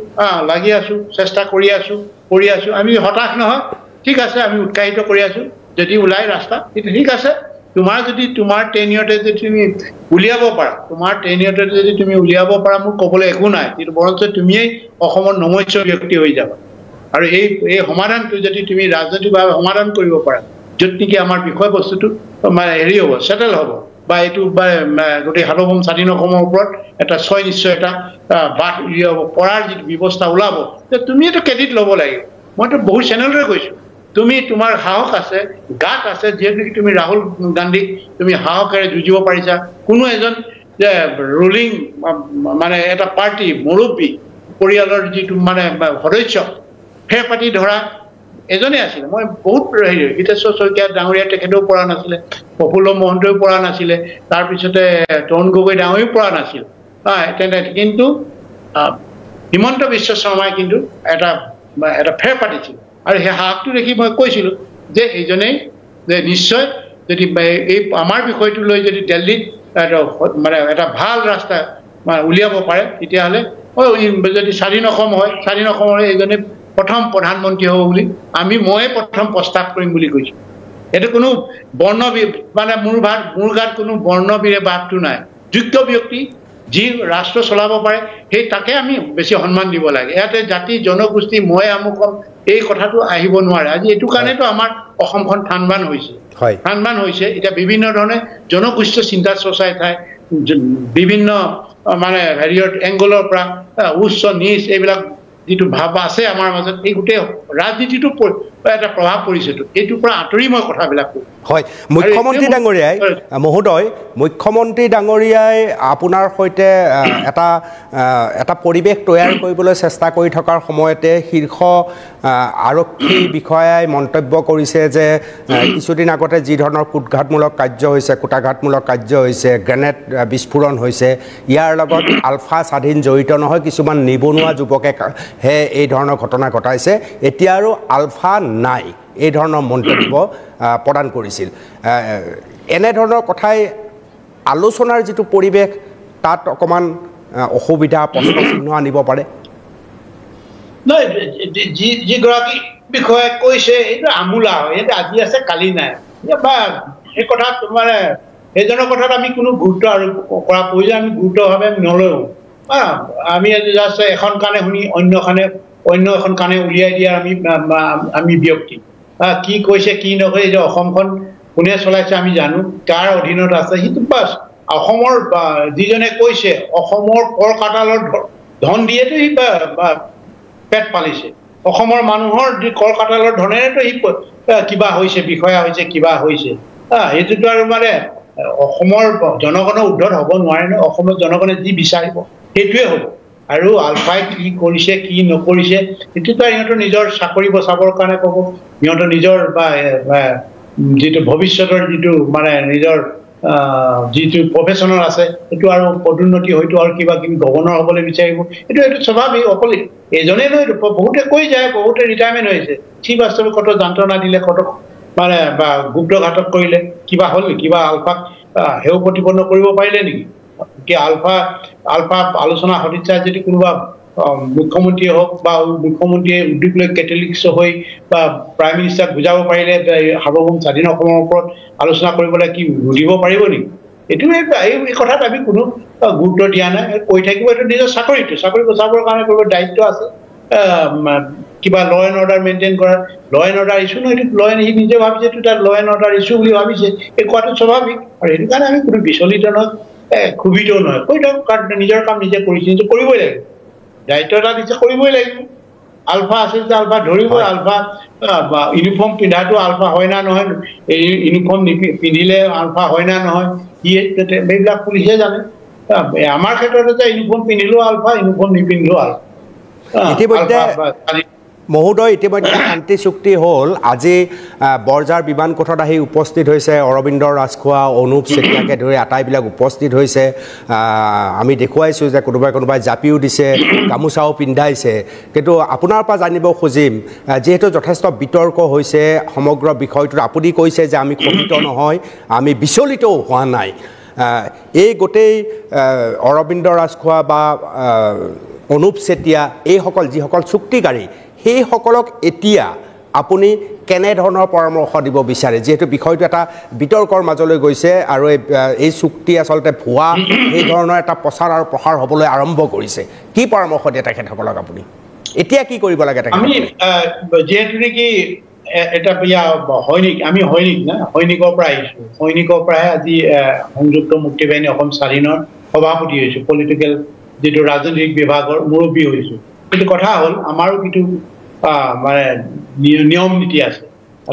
লাগি আছোঁ, চেষ্টা কৰি আছোঁ, কৰি আছোঁ, আমি হতাশ নহয়, ঠিক আছে, আমি উৎসাহিত কৰি আছোঁ, যদি ওলাই ৰাস্তা ঠিক আছে। তোমাৰ যদি তোমাৰ টেনিয়তে যদি তুমি উলিয়াব পাৰা, তোমাৰ টেনিয়তে যদি তুমি উলিয়াব পাৰা, মোৰ ক'বলৈ একো নাই, কিন্তু বৰঞ্চ তুমিয়েই অসমৰ নমস্য ব্যক্তি হৈ যাবা। আৰু এই এই সমাধানটো যদি তুমি ৰাজনৈতিকভাৱে সমাধান কৰিব পাৰা, য'ত নেকি আমাৰ বিষয়বস্তুটো মানে হেৰি হ'ব, ছেটেল হ'ব, বা এইটো বা গোটেই সাৰ্বভৌম স্বাধীন অসমৰ ওপৰত এটা ছয় নিশ্চয় এটা বাট উলিয়াব পৰাৰ যিটো ব্যৱস্থা ওলাব, তুমিয়েতো ক্ৰেডিট ল'ব লাগিব। মইতো বহুত চেনেলৰে কৈছোঁ, তুমি তোমাৰ সাহস আছে, গাত আছে, যিহেতু তুমি ৰাহুল গান্ধীক তুমি সাহসেৰে যুঁজিব পাৰিছা। কোনো এজন যে ৰুলিং মানে এটা পাৰ্টি মুৰব্বী পৰিয়ালৰ যিটো মানে সদস্য ফেৰ পাতি ধৰা এজনেই আছিলে। মই বহুত হেৰি হিতেশ্বৰ শইকীয়া ডাঙৰীয়া তেখেতেও পৰা নাছিলে, প্ৰফুল্ল মহন্তইও পৰা নাছিলে, তাৰপিছতে তৰুণ গগৈ ডাঙৰীয়াও পৰা নাছিল, তেনে কিন্তু হিমন্ত বিশ্ব শৰ্মাই কিন্তু এটা এটা ফেৰ পাতিছিল। আৰু সেই সাহসটো দেখি মই কৈছিলোঁ যে এইজনেই যে নিশ্চয় যদি এই আমাৰ বিষয়টো লৈ যদি দিল্লীত মানে এটা ভাল ৰাস্তা উলিয়াব পাৰে, তেতিয়াহ'লে যদি স্বাধীন অসম হয়, স্বাধীন অসমৰ এইজনে প্ৰথম প্ৰধানমন্ত্ৰী হ'ব বুলি আমি ময়ে প্ৰথম প্ৰস্তাৱ কৰিম বুলি কৈছোঁ। এইটো কোনো বৰ্ণ মানে মোৰ গাত কোনো বৰ্ণবীৰে ভাৱটো নাই। যোগ্য ব্যক্তি যি ৰাষ্ট্ৰ চলাব পাৰে সেই তাকে আমি বেছি সন্মান দিব লাগে। ইয়াতে জাতি জনগোষ্ঠী মই আমুকম এই কথাটো আহিব নোৱাৰে। আজি এইটো কাৰণেতো আমাৰ অসমখন থানবান হৈছে, থানবান হৈছে। এতিয়া বিভিন্ন ধৰণে জনগোষ্ঠীয় চিন্তা চৰ্চাই ঠাই বিভিন্ন মানে হেৰিয়ৰ এংগলৰ পৰা উচ্চ নিচ এইবিলাক যিটো ভাৱ আছে আমাৰ মাজত, এই গোটেই ৰাজনীতিটো এটা প্ৰভাৱ পৰিছেতো, সেইটোৰ পৰা আঁতৰি মই কথাবিলাক কওঁ। হয়, মুখ্যমন্ত্ৰী ডাঙৰীয়াই, মহোদয়, মুখ্যমন্ত্ৰী ডাঙৰীয়াই আপোনাৰ সৈতে এটা এটা পৰিৱেশ তৈয়াৰ কৰিবলৈ চেষ্টা কৰি থকাৰ সময়তে শীৰ্ষ আৰক্ষী বিষয়াই মন্তব্য কৰিছে যে কিছুদিন আগতে যি ধৰণৰ কূটাঘাতমূলক কাৰ্য হৈছে, কূটাঘাতমূলক কাৰ্য হৈছে, গ্ৰেনেড বিস্ফোৰণ হৈছে, ইয়াৰ লগত আলফা স্বাধীন জড়িত নহয়, কিছুমান নিবনুৱা যুৱকে হে এই ধৰণৰ ঘটনা ঘটাইছে, এতিয়া আৰু আলফা নাই, এই ধৰণৰ মন্তব্য প্ৰদান কৰিছিল। এনেধৰণৰ কথাই আলোচনাৰ যিটো পৰিৱেশ তাত অকণমান অসুবিধা, প্ৰশ্ন চিহ্ন আনিব পাৰে। নহয়, যিগৰাকী বিষয়ে কৈছে এইটো আমোলা হয়, এইটো আজি আছে কালি নাই, বা সেই কথাত মানে সেইজনৰ কথাত আমি কোনো গুৰুত্ব আৰোপ কৰা প্ৰয়োজন আমি গুৰুত্বভাৱে নলওঁ। আমি জাষ্ট এখন কাণে শুনি অন্য কাণে অন্য এখন কাণে উলিয়াই দিয়াৰ আমি ব্যক্তি। কি কৈছে কি নকৈছে, যে অসমখন কোনে চলাইছে আমি জানো, কাৰ অধীনত আছে, সেইটো বাছ অসমৰ যিজনে কৈছে অসমৰ কৰ কাটালৰ ধন দিয়েতো সি পেট পালিছে, অসমৰ মানুহৰ যি কৰ কাটালৰ ধনেৰেতো সি কিবা হৈছে, বিষয়া হৈছে, কিবা হৈছে। সেইটোতো আৰু মানে অসমৰ জনগণৰ উদ্ধত হ'ব নোৱাৰে ন, অসমৰ জনগণে যি বিচাৰিব সেইটোৱে হ'ব। আৰু আলফাই কি কৰিছে কি নকৰিছে সেইটোতো সিহঁতৰ নিজৰ চাকৰি বচাবৰ কাৰণে ক'ব, সিহঁতৰ নিজৰ বা যিটো ভৱিষ্যতৰ যিটো মানে নিজৰ যিটো প্ৰফেচনেল আছে সেইটো আৰু পদোন্নতি হয়তো আৰু কিবা কিবি গভৰ্ণৰ হ'বলৈ বিচাৰিব, এইটো এইটো স্বাভাৱিক। অকল এজনেই নহয়, বহুতে কৈ যায়, বহুতে ৰিটায়াৰমেণ্ট হৈছে, শ্ৰীবাস্তৱে কত যন্ত্ৰণা দিলে, কত মানে বা গুপ্তঘাতক কৰিলে, কিবা হ'ল নেকি, কিবা আলফাক হেও প্ৰতিপন্ন কৰিব পাৰিলে নেকি? কি আলফা আলফা আলোচনা সদিচ্ছা যদি কোনোবা মুখ্যমন্ত্ৰীয়ে হওক বা মুখ্যমন্ত্ৰীয়ে উদ্যোগ লৈ কেথলিক্স হৈ বা প্ৰাইম মিনিষ্টাৰক বুজাব পাৰিলে সাৰ্বভৌম স্বাধীন অসমৰ ওপৰত আলোচনা কৰিবলৈ কি ৰুধিব পাৰিব নেকি? এইটো এই কথাত আমি কোনো গুৰুত্ব দিয়া নাই। কৈ থাকিব, এইটো নিজৰ চাকৰিটো, চাকৰি বচাবৰ কাৰণে কৰিব দায়িত্ব আছে, কিবা ল এণ্ড অৰ্ডাৰ মেইনটেইন কৰাৰ, ল এণ্ড অৰ্ডাৰ ইছ্যু নহয়, এইটো ল এণ্ড সি নিজে ভাবিছে এইটো তাৰ ল এণ্ড অৰ্ডাৰ ইছ্যু বুলি ভাবিছে, এই কোৱাটো স্বাভাৱিক। আৰু সেইটো কাৰণে আমি কোনো বিচলিত নহয়, ক্ষোভিতও নহয়, কৈ থাকক, কাৰণ নিজৰ কাম নিজে কৰিছে, নিজে কৰিবই লাগিব, দায়িত্ব এটা দিছে কৰিবই লাগিব। আলফা আছে যে আলফা ধৰিব, আলফা ইউনিফৰ্ম পিন্ধাটো আলফা হয় না নহয়, এই ইউনিফৰ্ম পিন্ধিলে আলফা হয় না নহয়, কি এইবিলাক পুলিচে জানে। আমাৰ ক্ষেত্ৰতে যে ইউনিফৰ্ম পিন্ধিলেও আলফা, ইউনিফৰ্ম নিপিন্ধিলেও আলফা। ইতিমধ্যে মহোদয়, ইতিমধ্যে শান্তি চুক্তি হ'ল, আজি বৰজাৰ বিমান কোঠত আহি উপস্থিত হৈছে অৰবিন্দ ৰাজখোৱা, অনুপ চেতিয়াকে ধৰি আটাইবিলাক উপস্থিত হৈছে। আমি দেখুৱাইছোঁ যে কোনোবাই কোনোবাই জাপিও দিছে, গামোচাও পিন্ধাইছে। কিন্তু আপোনাৰ পৰা জানিব খুজিম, যিহেতু যথেষ্ট বিতৰ্ক হৈছে সমগ্ৰ বিষয়টোত, আপুনি কৈছে যে আমি ক্ষোভিত নহয়, আমি বিচলিতও হোৱা নাই, এই গোটেই অৰবিন্দ ৰাজখোৱা বা অনুপ চেতিয়া এইসকল যিসকল চুক্তিকাৰী, সেইসকলক এতিয়া আপুনি কেনেধৰণৰ পৰামৰ্শ দিব বিচাৰে, যিহেতু বিষয়টো এটা বিতৰ্কৰ মাজলৈ গৈছে আৰু এই চুক্তি আচলতে ভুৱা, এই ধৰণৰ এটা প্ৰচাৰ আৰু প্ৰসাৰ হ'বলৈ আৰম্ভ কৰিছে, কি পৰামৰ্শ দিয়ে তেখেতসকলক আপুনি? এতিয়া কি কৰিব লাগে? আমি যিহেতু নেকি এটা সৈনিক, আমি সৈনিক না, সৈনিকৰ পৰা আহিছোঁ, সৈনিকৰ পৰাহে আজি সংযুক্ত মুক্তি বাহিনী অসম স্বাধীনৰ সভাপতি হৈছোঁ, পলিটিকেল যিটো ৰাজনৈতিক বিভাগৰ মুৰব্বী হৈছোঁ। কিন্তু কথা হ'ল আমাৰো কিন্তু মানে নিয়ম নীতি আছে,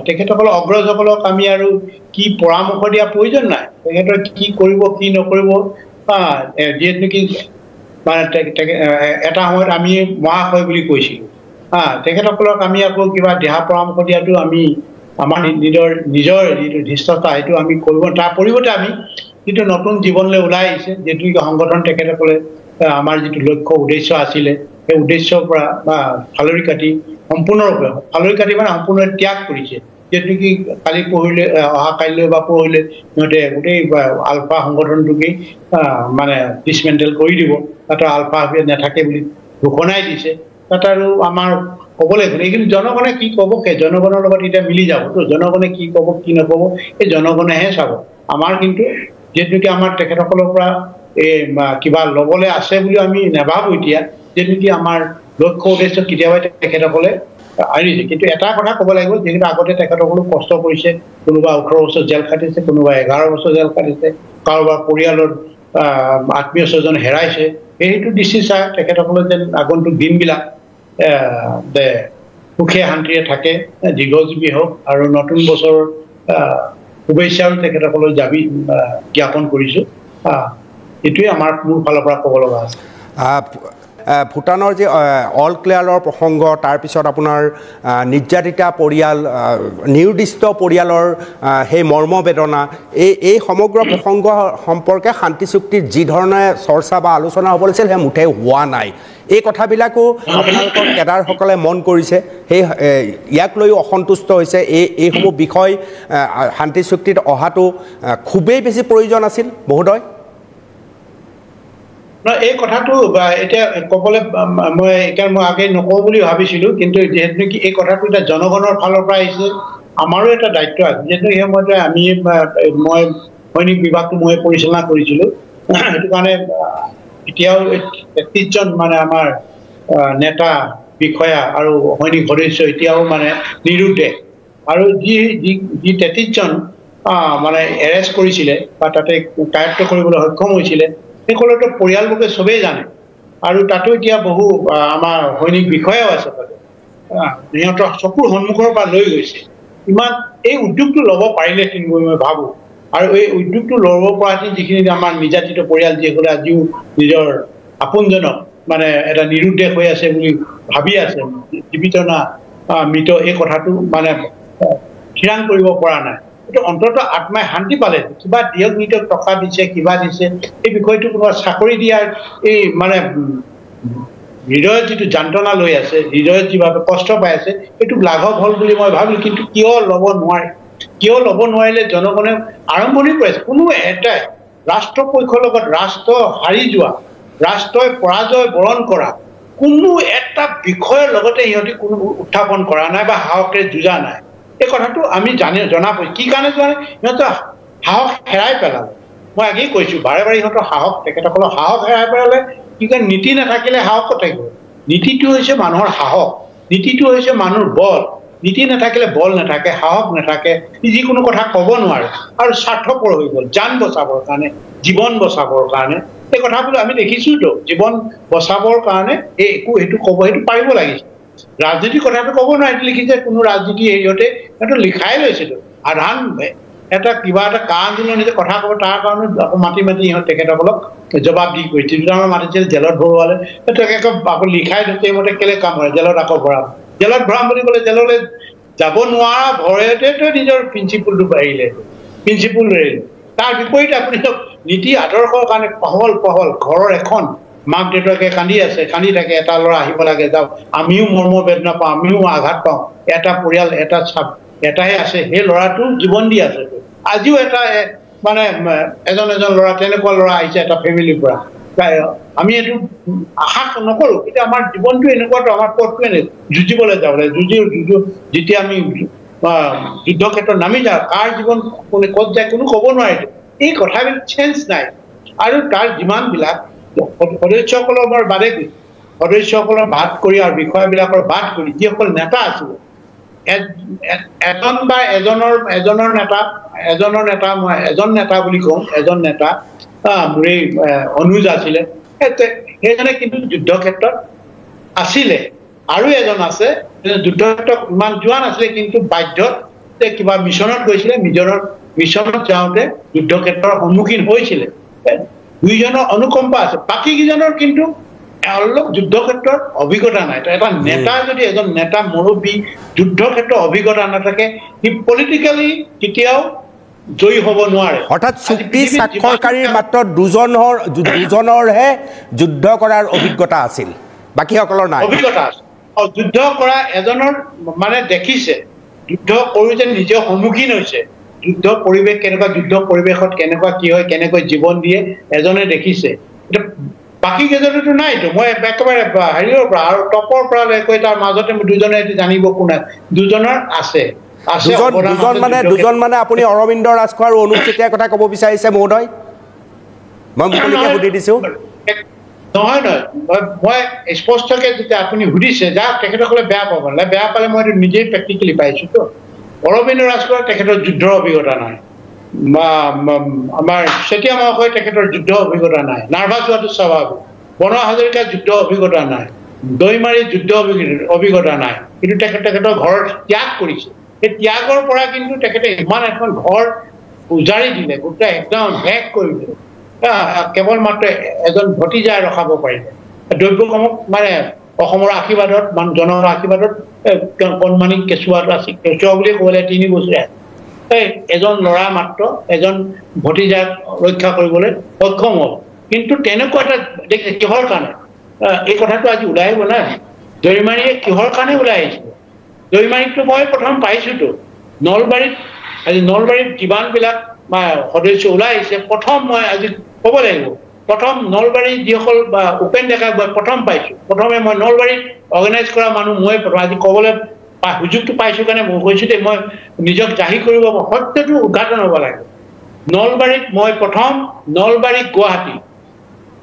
তেখেতসকলৰ অগ্ৰজসকলক আমি আৰু কি পৰামৰ্শ দিয়া প্ৰয়োজন নাই, তেখেতৰ কি কৰিব কি নকৰিব, যিহেতু নেকি মানে এটা সময়ত আমি মহাশয় বুলি কৈছিলোঁ, তেখেতসকলক আমি আকৌ কিবা দিহা পৰামৰ্শ দিয়াটো আমি আমাৰ নিজৰ নিজৰ যিটো ধৃষ্টতা সেইটো আমি কৰিব, তাৰ পৰিৱৰ্তে আমি যিটো নতুন জীৱনলৈ ওলাই আহিছে, যিটো নেকি সংগঠন তেখেতসকলে আমাৰ যিটো লক্ষ্য উদ্দেশ্য আছিলে সেই উদ্দেশ্যৰ পৰা বা ফালৰি কাটি সম্পূৰ্ণৰূপে ফালৰি কাটি মানে সম্পূৰ্ণ ত্যাগ কৰিছে, যিহেতু কি কালি পৰহিলে অহা কাইলৈ বা পৰহিলে সিহঁতে গোটেই আলফা সংগঠনটোকেই মানে ডিছমেণ্টেল কৰি দিব, তাতে আলফা নাথাকে বুলি ঘোষণাই দিছে। তাত আৰু আমাৰ ক'বলৈ গ'লে এইখিনি জনগণে কি ক'ব, জনগণৰ লগত এতিয়া মিলি যাবতো, জনগণে কি ক'ব কি নক'ব এই জনগণেহে চাব। আমাৰ কিন্তু যিহেতুকে আমাৰ তেখেতসকলৰ পৰা এই কিবা ল'বলৈ আছে বুলি আমি নাভাবোঁ এতিয়া, যিহেতু আমাৰ লক্ষ্য উদ্দেশ্য কেতিয়াবাই তেখেতসকলে আনিছে। কিন্তু এটা কথা ক'ব লাগিব, যিহেতু আগতে তেখেতসকলেও কষ্ট কৰিছে, কোনোবা 18 বছৰ জেল খাটিছে, কোনোবা 11 বছৰ জেল খাটিছে, কাৰোবাৰ পৰিয়ালৰ আত্মীয় স্বজন হেৰাইছে, সেইটো দৃষ্টি চাই তেখেতসকলে যেন আগন্তুক দিনবিলাক সুখে শান্তিৰে থাকে, দীৰ্ঘজীৱী হওক আৰু নতুন বছৰৰ শুভেচ্ছাও তেখেতসকললৈ দাবী জ্ঞাপন কৰিছোঁ। এইটোৱে আমাৰ মোৰ ফালৰ পৰা ক'ব লগা আছে। ভূটানৰ যি অল ক্লিয়াৰৰ প্ৰসংগ, তাৰপিছত আপোনাৰ নিৰ্যাতিতা পৰিয়াল, নিৰ্দিষ্ট পৰিয়ালৰ সেই মৰ্মবেদনা, এই সমগ্ৰ প্ৰসংগ সম্পৰ্কে শান্তি চুক্তিত যি ধৰণে চৰ্চা বা আলোচনা হ'ব লাগিছিল সেয়া মুঠেই হোৱা নাই। এই কথাবিলাকো আপোনালোকৰ কেডাৰসকলে মন কৰিছে, সেই ইয়াক লৈও অসন্তুষ্ট হৈছে। এইসমূহ বিষয় শান্তি চুক্তিত অহাটো খুবেই বেছি প্ৰয়োজন আছিল মহোদয়। এই কথাটো এতিয়া ক'বলৈ মই এতিয়া মই আগে নকওঁ বুলি ভাবিছিলোঁ, কিন্তু যিহেতু নেকি এই কথাটো এতিয়া জনগণৰ ফালৰ পৰা আহিছে, আমাৰো এটা দায়িত্ব আছে। যিহেতু সেই সময়তে আমি মই সৈনিক বিভাগটো মই পৰিচালনা কৰিছিলোঁ, সেইটো কাৰণে এতিয়াও 33জন মানে আমাৰ নেতা বিষয়া আৰু সৈনিক সদস্য এতিয়াও মানে নিৰুদ্দেশ। আৰু যি যি যি 33জন মানে এৰেষ্ট কৰিছিলে বা তাতে কায়ত্ব কৰিবলৈ সক্ষম হৈছিলে, সেইসকলতো পৰিয়ালবোৰে চবেই জানে। আৰু তাতো এতিয়া বহু আমাৰ সৈনিক বিষয়াও আছে, তাতে সিহঁতৰ চকুৰ সন্মুখৰ পৰা লৈ গৈছে। ইমান এই উদ্যোগটো ল'ব পাৰিলে কিন্তু মই ভাবোঁ, আৰু এই উদ্যোগটো ল'ব পৰা যিখিনি আমাৰ নিৰ্যাতিত পৰিয়াল, যিসকলে আজিও নিজৰ আপোনজনক মানে এটা নিৰুদ্দেশ হৈ আছে বুলি ভাবি আছে, জীৱিত না মৃত এই কথাটো মানে থিৰাং কৰিব পৰা নাই, এইটো অন্ততঃ আত্মাই শান্তি পালে। কিবা দিয়ক নিদিয়ক, টকা দিছে কিবা দিছে, এই বিষয়টো কোনোবা চাকৰি দিয়াৰ এই মানে হৃদয়ত যিটো যন্ত্ৰণা লৈ আছে, হৃদয়ত যিভাৱে কষ্ট পাই আছে, সেইটো লাঘৱ হ'ল বুলি মই ভাবিলোঁ। কিন্তু কিয় ল'ব নোৱাৰে, কিয় ল'ব নোৱাৰিলে জনগণে আৰম্ভণি কৰিছে। কোনো এটাই ৰাষ্ট্ৰপক্ষৰ লগত ৰাষ্ট্ৰ হাৰি যোৱা, ৰাষ্ট্ৰই পৰাজয় বৰণ কৰা কোনো এটা বিষয়ৰ লগতে সিহঁতি কোনো উত্থাপন কৰা নাই বা সাহসেৰে যুঁজা নাই। এই কথাটো আমি জানি জনা কি কাৰণে যোৱা নাই, সিহঁতৰ সাহস হেৰাই পেলালে। মই আগেই কৈছোঁ বাৰে বাৰে, সিহঁতৰ সাহস, তেখেতসকলৰ সাহস হেৰাই পেলালে। কি কাৰণে নীতি নাথাকিলে সাহস ক'ত থাকিব? নীতিটো হৈছে মানুহৰ সাহস, নীতিটো হৈছে মানুহৰ বল। নীতি নাথাকিলে বল নাথাকে, সাহস নাথাকে, যিকোনো কথা ক'ব নোৱাৰে আৰু স্বাৰ্থপৰ হৈ গ'ল। জান বচাবৰ কাৰণে, জীৱন বচাবৰ কাৰণে এই কথাবোৰ আমি দেখিছোঁতো। জীৱন বচাবৰ কাৰণে এই একো সেইটো ক'ব, সেইটো পাৰিব লাগিছে। ৰাজনীতিৰ কথাটো ক'ব নোৱাৰে, লিখিছে কোনো ৰাজনীতি হেৰিয়তে সিহঁতে লিখাই লৈছিলো। সাধাৰণ এটা কিবা এটা কা আন্দোলন নিজে কথা ক'ব, তাৰ কাৰণে আকৌ মাতি মাতি সিহঁত তেখেতসকলক জবাব দি কৰিছে। দুটামান মাতিছিল, জেলত ভৰোৱালে, তেখেতক আকৌ লিখাই থৈছে মতে কেলে কাম কৰে, জেলত আকৌ ভৰাম, জেলত ভৰাম বুলি ক'লে জেললৈ যাব নোৱাৰা ভয়তেতো নিজৰ প্ৰিন্সিপুলটো এৰিলে, প্ৰিন্সিপুল এৰিলে। তাৰ বিপৰীতে আপুনি নীতি আদৰ্শৰ কাৰণে পহল পহল ঘৰৰ এখন মাক দেউতাকে কান্দি আছে, কান্দি থাকে, এটা ল'ৰা আহিব লাগে যাওক, আমিও মৰ্ম বেদনা পাওঁ, আমিও আঘাত পাওঁ, এটা পৰিয়াল এটা চাপ এটাহে আছে, সেই ল'ৰাটো জীৱন দি আছে। আজিও এটা মানে এজন এজন ল'ৰা তেনেকুৱা ল'ৰা আহিছে এটা ফেমিলিৰ পৰা, আমি এইটো আশা নকৰোঁ, কিন্তু আমাৰ জীৱনটো এনেকুৱাতো, আমাৰ পথটো এনে যুঁজিবলৈ যাব লাগে। যুঁজি যুঁজো যেতিয়া আমি যুদ্ধ ক্ষেত্ৰত নামি যাওঁ, কাৰ জীৱন কোনে ক'ত যায় কোনো ক'ব নোৱাৰে। এই কথাবিলাক চেঞ্জ নাই। আৰু তাৰ যিমানবিলাক সদস্যসকলৰ বাদে, সদস্যসকলৰ বাদ কৰি আৰু বিষয়াবিলাকৰ বাদ কৰি যিসকল নেতা আছিলে, এজন বা এজনৰ এজনৰ নেতা, এজনৰ নেতা, মই এজন নেতা বুলি কওঁ, এজন নেতা মোৰেই অনুজ আছিলে, সেইজনে কিন্তু যুদ্ধ ক্ষেত্ৰত আছিলে। আৰু এজন আছে যুদ্ধ ক্ষেত্ৰত ইমান যোৱা নাছিলে, কিন্তু বাধ্যত কিবা মিছনত গৈছিলে, মিছনত যাওঁতে যুদ্ধ ক্ষেত্ৰৰ সন্মুখীন হৈছিলে। দুইজনৰ অনুকম্পা আছে, বাকী কেইজনৰ কিন্তু অলপ যুদ্ধ ক্ষেত্ৰৰ অভিজ্ঞতা নাই। এটা নেতা যদি এজন নেতা মুৰব্বী যুদ্ধ ক্ষেত্ৰৰ অভিজ্ঞতা নাথাকে, সি পলিটিকেলি কেতিয়াও জয়ী হ'ব নোৱাৰে। অৰ্থাৎ চুক্তি স্বাক্ষৰকাৰীৰ মাত্ৰ দুজনৰহে যুদ্ধ কৰাৰ অভিজ্ঞতা আছিল, বাকীসকলৰ নাই অভিজ্ঞতা আছে। যুদ্ধ কৰা এজনৰ মানে দেখিছে, যুদ্ধ কৰোঁতে নিজে সন্মুখীন হৈছে, যুদ্ধ পৰিৱেশ কেনেকুৱা, যুদ্ধ পৰিৱেশত কেনেকুৱা কি হয়, কেনেকৈ জীৱন দিয়ে এজনে দেখিছে। বাকী কেইজনেতো নাইতো। মই একেবাৰে হেৰিয়ৰ পৰা আৰু টপৰ পৰা লৈ তাৰ মাজতে দুজনে জানিব কোনে, দুজনৰ আছে। দুজন মানে আপুনি অৰবিন্দ ৰাজখোৱা আৰু অনুপ চেতিয়াৰ কথা ক'ব বিচাৰিছে মহোদয়? মই মুকলিকে সুধি দিছোঁ। নহয় নহয়, মই স্পষ্টকে যেতিয়া আপুনি সুধিছে, যাক তেখেতসকলে বেয়া পাব নালাগে, বেয়া পালে মই এইটো নিজেই প্ৰেক্টিকেলি পাইছোঁতো। অৰবিন্দ ৰাজখোৱা তেখেতৰ যুদ্ধৰ অভিজ্ঞতা নাই, বা আমাৰ চেতিয়া মহাশয় তেখেতৰ যুদ্ধ অভিজ্ঞতা নাই, নাৰ্ভাছ হোৱাটো স্বাভাৱিক। বনোৱা হাজৰিকাৰ যুদ্ধ অভিজ্ঞতা নাই, দৈমাৰী যুদ্ধ অভিজ্ঞতা নাই, কিন্তু তেখেতৰ ঘৰত ত্যাগ কৰিছে। সেই ত্যাগৰ পৰা কিন্তু তেখেতে ইমান এখন ঘৰ উজাৰি দিলে, গোটেই একদম শেষ কৰি দিলে, কেৱল মাত্ৰ এজন ভতিজাই ৰখাব পাৰিলে। দৈব্যক্ৰমক মানে অসমৰ আশীৰ্বাদত, জনৰ আশীৰ্বাদত কণমানি কেঁচুৱাটো আছিল, কেঁচুৱা বুলি ক'বলৈ 3 বছৰীয়া এই এজন ল'ৰা মাত্ৰ এজন ভতিজাক ৰক্ষা কৰিবলৈ সক্ষম হ'ল। কিন্তু তেনেকুৱা এটা দেখিছে কিহৰ কাৰণে এই কথাটো আজি ওলাই আহিব নাই? দৈমাৰীয়ে কিহৰ কাৰণে ওলাই আহিছিলে? দৈমাৰীকতো মই প্ৰথম পাইছোতো নলবাৰীত। আজি নলবাৰীত যিমানবিলাক সদস্য ওলাই আহিছে, প্ৰথম মই আজি ক'ব লাগিব, প্ৰথম নলবাৰীৰ যিসকল বা উপেন ডেকাক মই প্ৰথম পাইছোঁ। প্ৰথমে মই নলবাৰীত অৰ্গেনাইজ কৰা মানুহ মই প্ৰথম। আজি ক'বলৈ সুযোগটো পাইছোঁ কাৰণে মই কৈছোঁ দেই, মই নিজক জাহিৰ কৰিব, সত্যটো উদঘাটন হ'ব লাগে। নলবাৰীত মই প্ৰথম, নলবাৰী, গুৱাহাটী,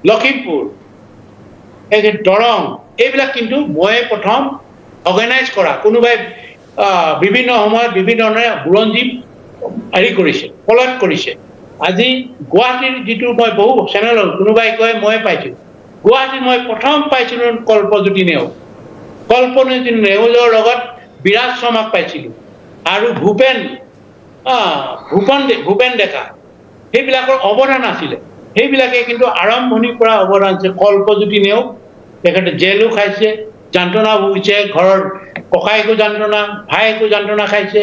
লখিমপুৰ, এই যে দৰং, এইবিলাক কিন্তু মই প্ৰথম অৰ্গেনাইজ কৰা। কোনোবাই বিভিন্ন সময়ত বিভিন্ন ধৰণে বুৰঞ্জী হেৰি কৰিছে, ফলত কৰিছে। আজি গুৱাহাটীৰ যিটো মই বহু চেনেলত কোনোবাই কয় মই পাইছোঁ, গুৱাহাটীত মই প্ৰথম পাইছিলোঁ কল্পজ্যোতি নেওগ। কল্পজ্যোতি নেওগৰ লগত বিৰাজ শৰ্মাক পাইছিলোঁ আৰু ভূপেন ভূপেন ডেকা, সেইবিলাকৰ অৱদান আছিলে। সেইবিলাকে কিন্তু আৰম্ভণিৰ পৰা অৱদান আছে। কল্পজ্যোতি নেওগ তেখেতে জেলো খাইছে, যন্ত্ৰণা ভুগিছে, ঘৰৰ ককায়েকো যন্ত্ৰণা, ভায়েকো যন্ত্ৰণা খাইছে,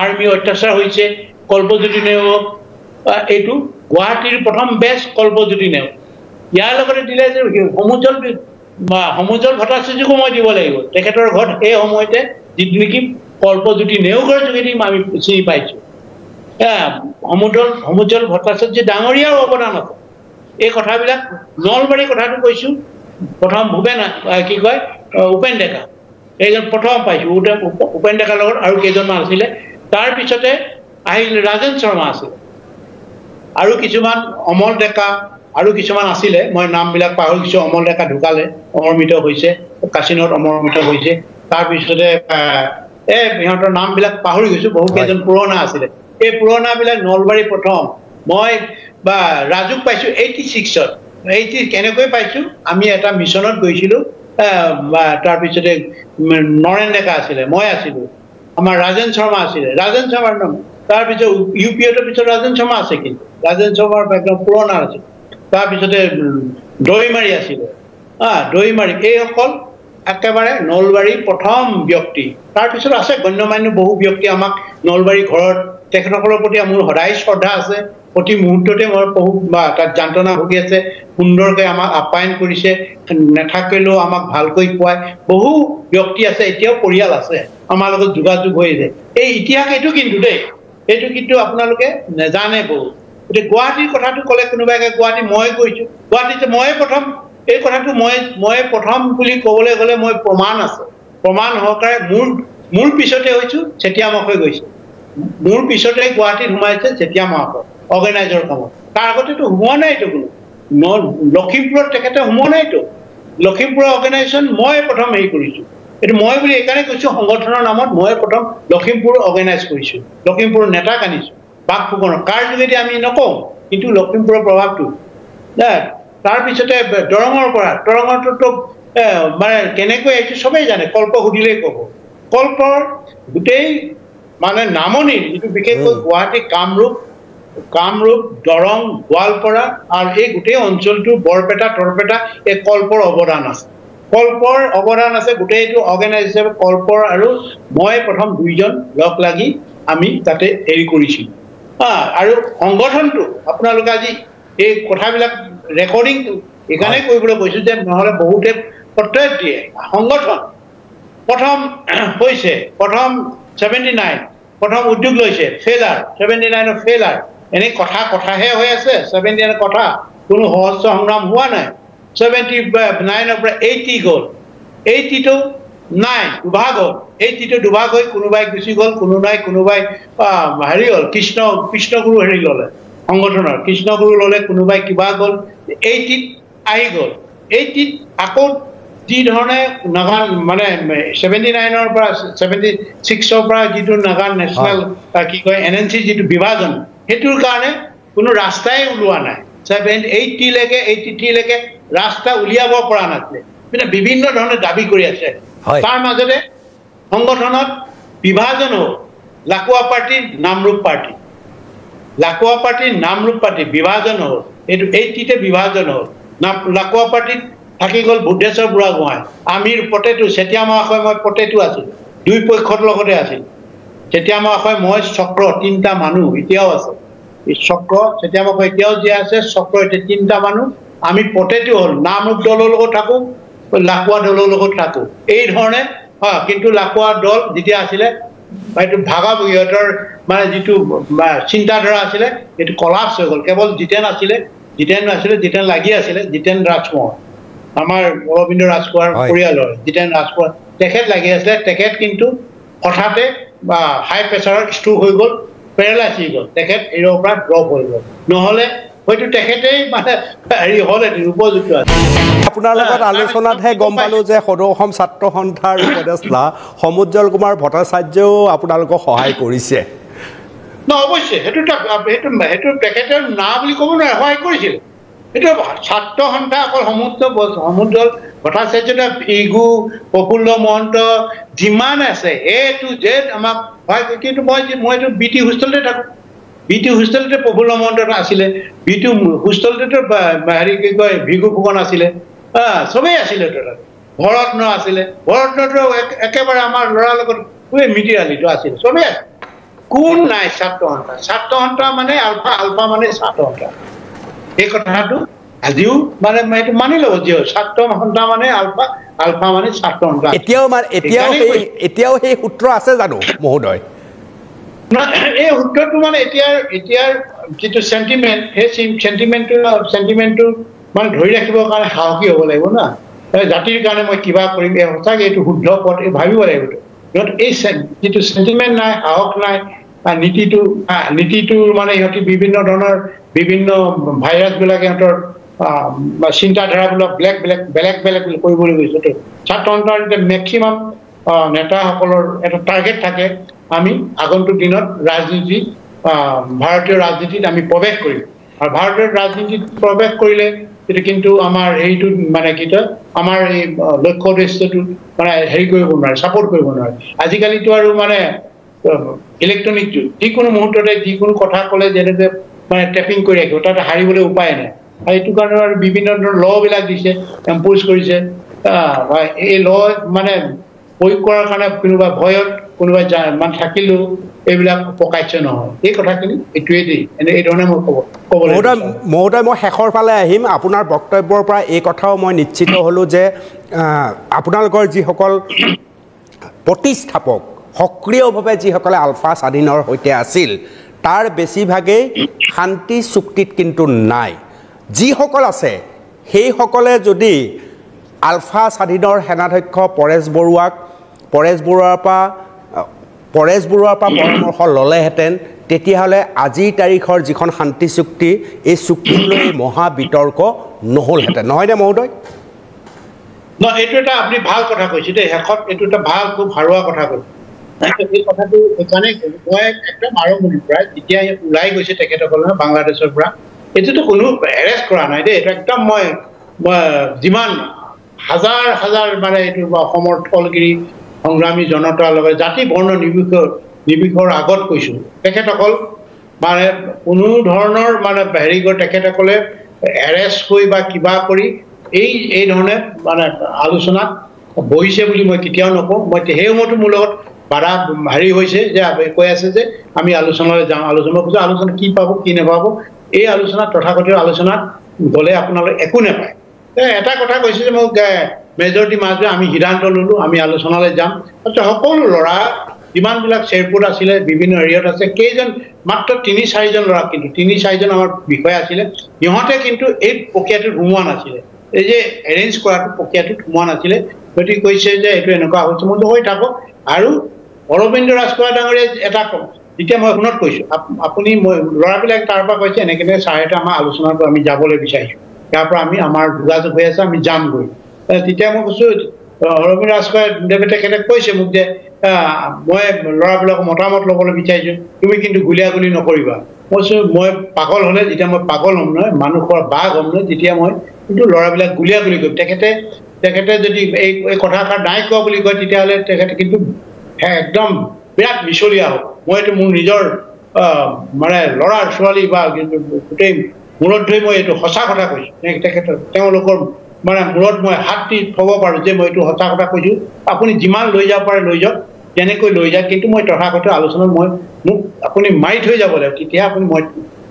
আৰ্মি অত্যাচাৰ হৈছে। কল্পজ্যোতি নেওগ এইটো গুৱাহাটীৰ প্ৰথম বেচ কল্পজ্যোতি নেওগ। ইয়াৰ লগতে দিলে যে সমুজ্জ্বল ভট্টাচাৰ্যকো মই দিব লাগিব। তেখেতৰ ঘৰত সেই সময়তে যিটো নেকি কল্পজ্যোতি নেওগৰ যোগেদি আমি চিনি পাইছোঁ। সমুজ্জ্বল ভট্টাচাৰ্য ডাঙৰীয়াৰ অৱদান আছে। এই কথাবিলাক নলবাৰীৰ কথাটো কৈছোঁ। প্ৰথম ভূপেন কি কয় উপেন ডেকা, এইজন প্ৰথম পাইছোঁ। উপেন ডেকাৰ লগত আৰু কেইজনমান আছিলে। তাৰপিছতে আহিল ৰাজেন শৰ্মা আছিলে, আৰু কিছুমান অমল ডেকা, আৰু কিছুমান আছিলে, মই নামবিলাক পাহৰিছোঁ। অমল ডেকা ঢুকালে, অমৰমিত হৈছে, কাচিনত অমৰমিত হৈছে। তাৰপিছতে এই সিহঁতৰ নামবিলাক পাহৰি গৈছোঁ, বহু কেইজন পুৰণা আছিলে। এই পুৰণাবিলাক নলবাৰী প্ৰথম মই বা ৰাজুক পাইছোঁ 86ত। 80 কেনেকৈ পাইছোঁ, আমি এটা মিছনত গৈছিলোঁ। তাৰপিছতে নৰেন ডেকা আছিলে, মই আছিলোঁ, আমাৰ ৰাজেন শৰ্মা আছিলে, ৰাজেন শৰ্মাৰ নাম। তাৰপিছত ইউ পি এৰ পিছত ৰাজেন শৰ্মা আছে, কিন্তু ৰাজেন শৰ্মাৰ একদম পুৰণা আছিল। তাৰপিছতে দৈমাৰী আছিলে, দৈমাৰী, এইসকল একেবাৰে নলবাৰীৰ প্ৰথম ব্যক্তি। তাৰপিছত আছে গণ্যমান্য বহু ব্যক্তি আমাক নলবাৰী ঘৰত, তেখেতসকলৰ প্ৰতি মোৰ সদায় শ্ৰদ্ধা আছে। প্ৰতি মুহূৰ্ততে মই বহু বা তাত যন্ত্ৰণা ভুগি আছে, সুন্দৰকৈ আমাক আপ্যায়ন কৰিছে, নাথাকিলেও আমাক ভালকৈ খুৱাই। বহু ব্যক্তি আছে, এতিয়াও পৰিয়াল আছে, আমাৰ লগত যোগাযোগ হৈ যায়। এই ইতিহাস এইটো কিন্তু দেই, এইটো কিন্তু আপোনালোকে নেজানে বহুত। গতিকে গুৱাহাটীৰ কথাটো ক'লে কোনোবাই গুৱাহাটী মই গৈছোঁ, গুৱাহাটীত ময়ে প্ৰথম, এই কথাটো মই প্ৰথম বুলি ক'বলৈ গ'লে মই প্ৰমাণ আছে, প্ৰমাণ সহকাৰে মোৰ পিছতে হৈছোঁ চেতিয়া মহাশয় গৈছে, মোৰ পিছতে গুৱাহাটীত সোমাইছে চেতিয়া মহাশয় অৰ্গেনাইজৰ কামত। তাৰ আগতেতো সোমোৱা নাইতো কোনো, লখিমপুৰত তেখেতে সোমোৱা নাইতো। লখিমপুৰৰ অৰ্গেনাইজেশ্যন মই প্ৰথম হেৰি কৰিছোঁ। এইটো মই বুলি এইকাৰণে কৈছোঁ, সংগঠনৰ নামত মই প্ৰথম লখিমপুৰ অৰ্গেনাইজ কৰিছোঁ, লখিমপুৰৰ নেতাক আনিছোঁ, বাঘ ফুকনৰ কাৰ যোগেদি আমি নকওঁ, কিন্তু লখিমপুৰৰ প্ৰভাৱটো। তাৰপিছতে দৰঙৰ পৰা, দৰঙৰটোতো মানে কেনেকৈ আহিছোঁ চবেই জানে, কল্প সুধিলেই ক'ব। কল্পৰ গোটেই মানে নামনিৰ যিটো বিশেষকৈ গুৱাহাটী, কামৰূপ, দৰং, গোৱালপাৰা আৰু এই গোটেই অঞ্চলটো, বৰপেটা, তৰপেটা, এই কল্পৰ অৱদান আছে। কল্পৰ অৱদান আছে গোটেই এইটো অৰ্গেনাইজ হিচাপে কল্পৰ আৰু মই প্ৰথম দুইজন লগ লাগি আমি তাতে হেৰি কৰিছিলোঁ। আৰু সংগঠনটো আপোনালোকে আজি এই কথাবিলাক ৰেকৰ্ডিং এইকাৰণেই কৰিবলৈ কৈছোঁ যে নহ'লে বহুতে প্ৰত্যয় দিয়ে। সংগঠন প্ৰথম হৈছে, প্ৰথম 79 প্ৰথম উদ্যোগ লৈছে, ফেইলাৰ, 79ৰ ফেইলাৰ। এনেই কথা কথাহে হৈ আছে, 79ৰ কথা, কোনো সহস্ৰ সংগ্ৰাম হোৱা নাই। 79ৰ পৰা 80 গ'ল, 80টো নাই, দুভাগ হ'ল। 80টো দুভাগ হৈ কোনোবাই গুচি গ'ল, কোনোবাই কোনোবাই হেৰি হ'ল, কৃষ্ণগুৰু হেৰি ল'লে, সংগঠনৰ কৃষ্ণগুৰু ল'লে, কোনোবাই কিবা গ'ল, 80ত আহি গ'ল। 80ত আকৌ যি ধৰণে নাগা মানে 79ৰ পৰা 76ৰ পৰা যিটো নাগা নেশ্যনেল কি কয় এন এন চি যিটো বিভাজন, সেইটোৰ কাৰণে কোনো ৰাস্তাই ওলোৱা নাই। 83লৈকে ৰাস্তা উলিয়াব পৰা নাছিলে। মানে বিভিন্ন ধৰণে দাবী কৰি আছে। তাৰ মাজতে সংগঠনত বিভাজন হ'ল, Lakuwa party Namrup party, Lakuwa party Namrup party বিভাজন হ'ল। এইটো এইটিতে বিভাজন হ'ল। লাকুৱা পাৰ্টিত থাকি গ'ল বুদ্ধেশ্বৰ বুঢ়াগোহাঁই, আমিৰ পটেটো, চেতিয়া মহাশয় মই পটেটো আছিল, দুই পক্ষৰ লগতে আছিল। চেতিয়া মহাশয় মই চক্ৰ তিনিটা মানুহ এতিয়াও আছে, এই চক্ৰ চেতিয়া মহাশয় এতিয়াও জীয়াই আছে, চক্ৰ এতিয়া তিনিটা মানুহ, আমি পটেটো হ'ল, নামৰূপ দলৰ লগত থাকোঁ, লাকুৱা দলৰ লগত থাকোঁ, এই ধৰণে। কিন্তু লাকুৱা দল যেতিয়া আছিলে এইটো ভাগাভাগি, সিহঁতৰ মানে যিটো চিন্তাধাৰা আছিলে সেইটো কলাপছ হৈ গ'ল। কেৱল জিতেন আছিলে, জিতেন আছিলে, জিতেন লাগি আছিলে, জিতেন ৰাজকোঁৱৰ, আমাৰ অৰবিন্দ ৰাজখোৱাৰ পৰিয়ালৰ জিতেন ৰাজকোঁৱৰ, তেখেত লাগি আছিলে। তেখেত কিন্তু হঠাতে বা হাই প্ৰেছাৰত ষ্ট্ৰোক হৈ গ'ল, পেৰালাইজ হৈ গ'ল, তেখেত হেৰিৰ পৰা ড্ৰপ হৈ গ'ল। নহ'লে হয়তো তেখেতেই মানে হেৰি হ'ল উপযুক্ত আছিল। আপোনাৰ লগত আলোচনাতহে গম পালোঁ যে সদৌ অসম ছাত্ৰ সন্থাৰ উপদেষ্টা সমুজ্জ্বল কুমাৰ ভট্টাচাৰ্যও আপোনালোকক সহায় কৰিছে। ন অৱশ্যে সেইটো সেইটো সেইটো তেখেতে না বুলি ক'ব নোৱাৰে, সহায় কৰিছিল। এইটো ছাত্ৰ সন্থা অকল সমুজ্জ্বল ভট্টাচাৰ্য, ভৃগু, প্ৰফুল্ল মহন্ত যিমান আছে এ টু জেড আমাক সহায় কৰি। কিন্তু মই এইটো বি টি হোষ্টেলতে থাকোঁ, বি টি হোষ্টেলতে প্ৰফুল্ল মহন্ত আছিলে, বি টি হোষ্টেলতে হেৰি কি কয় ভৃগু ফুকন আছিলে, চবেই আছিলে তাত। ভৰত্ন আছিলে, ভৰত্নটো একেবাৰে আমাৰ ল'ৰাৰ লগত খুবেই মিতিৰালিটো আছিলে, চবেই আছিল। কোন নাই ছাত্ৰ সন্থা? ছাত্ৰ সন্থা মানে আলফা, আলফা মানে ছাত্ৰ সন্থা। এই কথাটো আজিও মানে এইটো মানি ল'ব, যি ছাত্ৰ সন্থা মানে আলফা, আলফা মানে ছাত্ৰ সন্থা। এতিয়াও সেই সূত্ৰ আছে জানো মহোদয়? এই সূত্ৰটো মানে এতিয়াৰ এতিয়াৰ যিটো চেণ্টিমেণ্ট, সেই চেণ্টিমেণ্টটো মানে ধৰি ৰাখিবৰ কাৰণে সাহসী হ'ব লাগিব না। জাতিৰ কাৰণে মই কিবা কৰিম, এই সঁচাকৈ এইটো শুদ্ধ পথ, এই ভাবিব লাগিব। এই যিটো চেণ্টিমেণ্ট নাই, সাহস নাই, নীতিটো নীতিটোৰ মানে সিহঁতি বিভিন্ন ধৰণৰ বিভিন্ন ভাইৰাছবিলাক সিহঁতৰ চিন্তাধাৰাবিলাক বেলেগ বেলেগ বেলেগ বেলেগ কৰিবলৈ গৈছে। ছাত্ৰ সন্থাৰ এতিয়া মেক্সিমাম নেতাসকলৰ এটা টাৰ্গেট থাকে, আমি আগন্তুক দিনত ৰাজনীতি, ভাৰতীয় ৰাজনীতিত আমি প্ৰৱেশ কৰিম। আৰু ভাৰতীয় ৰাজনীতিত প্ৰৱেশ কৰিলে এইটো কিন্তু আমাৰ হেৰিটো মানে কি কয় আমাৰ এই লক্ষ্য উদ্দেশ্যটো মানে হেৰি কৰিব নোৱাৰে, ছাপৰ্ট কৰিব নোৱাৰে। আজিকালিতো আৰু মানে ইলেক্ট্ৰনিক যুগ, যিকোনো মুহূৰ্ততে যিকোনো কথা ক'লে যেনেকৈ মানে টেপিং কৰি ৰাখিব, তাত হাৰিবলৈ উপায় নাই। আৰু এইটো কাৰণে আৰু বিভিন্ন ধৰণৰ ল'বিলাক দিছে, এম্প'জ কৰিছে। এই ল' মানে প্ৰয়োগ কৰাৰ কাৰণে কোনোবা ভয়ত কোনোবা মানে থাকিলেও এইবিলাক প্ৰকাশ্য নহয়। এই কথাখিনি এইটোৱেই দেই, এনে এই ধৰণে মই ক'ব মহোদয়, মই শেষৰ ফালে আহিম। আপোনাৰ বক্তব্যৰ পৰা এই কথাও মই নিশ্চিত হ'লোঁ যে আপোনালোকৰ যিসকল প্ৰতিষ্ঠাপক সক্ৰিয়ভাৱে যিসকলে আলফা স্বাধীনৰ সৈতে আছিল, তাৰ বেছিভাগেই শান্তি চুক্তিত কিন্তু নাই। যিসকল আছে সেইসকলে যদি আলফা স্বাধীনৰ সেনাধ্যক্ষ পৰেশ বৰুৱাৰ পৰা পৰামৰ্শ ল'লেহেঁতেন, তেতিয়াহ'লে আজিৰ তাৰিখৰ যিখন শান্তি চুক্তি, এই চুক্তিক লৈ মহা বিতৰ্ক নহ'লহেঁতেন, নহয়নে মহোদয়? ন, এইটো এটা আপুনি ভাল কথা কৈছে দেই। শেষত এইটো এটা ভাল খুব সাৰুৱা কথা কৈছে। এই কথাটো সেইকাৰণে মই একদম আৰম্ভণিৰ পৰাই যেতিয়া ওলাই গৈছে তেখেতসকলে বাংলাদেশৰ পৰা, এইটোতো কোনো এৰেষ্ট কৰা নাই দেই। এইটো একদম মই যিমান হাজাৰ হাজাৰ মানে এইটো অসমৰ থলগিৰি সংগ্ৰামী জনতাৰ লগত জাতি বৰ্ণ নিৰ্বিশেষৰ আগত কৈছোঁ, তেখেতসকল মানে কোনো ধৰণৰ মানে হেৰি কৰি তেখেতসকলে এৰেষ্ট হৈ বা কিবা কৰি এই ধৰণে মানে আলোচনাত বহিছে বুলি মই কেতিয়াও নকওঁ। মই সেই সময়তো মোৰ লগত বাধা হেৰি হৈছে যে কৈ আছে যে আমি আলোচনালৈ যাওঁ, আলোচনা কৈছোঁ, আলোচনা কি পাব কি নাপাব, এই আলোচনা তথাকথিত আলোচনাত গ'লে আপোনালোকে একো নাপায়। এটা কথা কৈছে যে মোক মেজৰিটি মাজে আমি সিদ্ধান্ত ল'লোঁ, আমি আলোচনালৈ যাম। তাৰপিছত সকলো ল'ৰা যিমানবিলাক চেৰপুত আছিলে বিভিন্ন এৰিয়াত আছে, কেইজন মাত্ৰ 3-4জন ল'ৰা, কিন্তু 3-4জন আমাৰ বিষয়া আছিলে, সিহঁতে কিন্তু এই প্ৰক্ৰিয়াটোত সোমোৱা নাছিলে, এই যে এৰেঞ্জ কৰাটো প্ৰক্ৰিয়াটোত সোমোৱা নাছিলে। গতিকে কৈছে যে এইটো এনেকুৱা হৈছে, মইতো হৈ থাকক। আৰু অৰবিন্দ ৰাজখোৱা ডাঙৰীয়াই এটা যেতিয়া মই ফোনত কৈছোঁ, আপুনি মই ল'ৰাবিলাক তাৰ পৰা কৈছে এনেকৈ এনেকৈ ছাৰহঁতে আমাৰ আলোচনাটো আমি যাবলৈ বিচাৰিছোঁ, ইয়াৰ পৰা আমি আমাৰ যোগাযোগ হৈ আছে, আমি যামগৈ। তেতিয়া মই কৈছোঁ অৰবিন্দ ৰাজখোৱা দেৱে তেখেতে কৈছে মোক যে মই ল'ৰাবিলাকৰ মতামত ল'বলৈ বিচাৰিছোঁ, তুমি কিন্তু গুলীয়াগুলি নকৰিবা। মই কৈছোঁ মই পাগল হ'লে, যেতিয়া মই পাগল হ'ম নহয়, মানুহৰ বাঘ হ'ম নহয়, তেতিয়া মই কিন্তু ল'ৰাবিলাক গুলীয়াগুলি কৰিম। তেখেতে তেখেতে যদি এই কথাষাৰ নাই কোৱা বুলি কয়, তেতিয়াহ'লে তেখেতে কিন্তু একদম বিৰাট মিছলীয়া হ'ব। মই এইটো মোৰ নিজৰ মানে ল'ৰা ছোৱালী বা গোটেই মূৰত ধৰি মই এইটো সঁচা কথা কৈছোঁ। তেখেতৰ তেওঁলোকৰ মানে মূৰত মই হাত দি থ'ব পাৰোঁ যে মই এইটো সঁচা কথা কৈছোঁ। আপুনি যিমান লৈ যাব পাৰে লৈ যাওক, যেনেকৈ লৈ যাওক, কিন্তু মই তথাকথিত আলোচনাত মই মোক আপুনি মাৰি থৈ যাব লাগিব, তেতিয়া আপুনি মই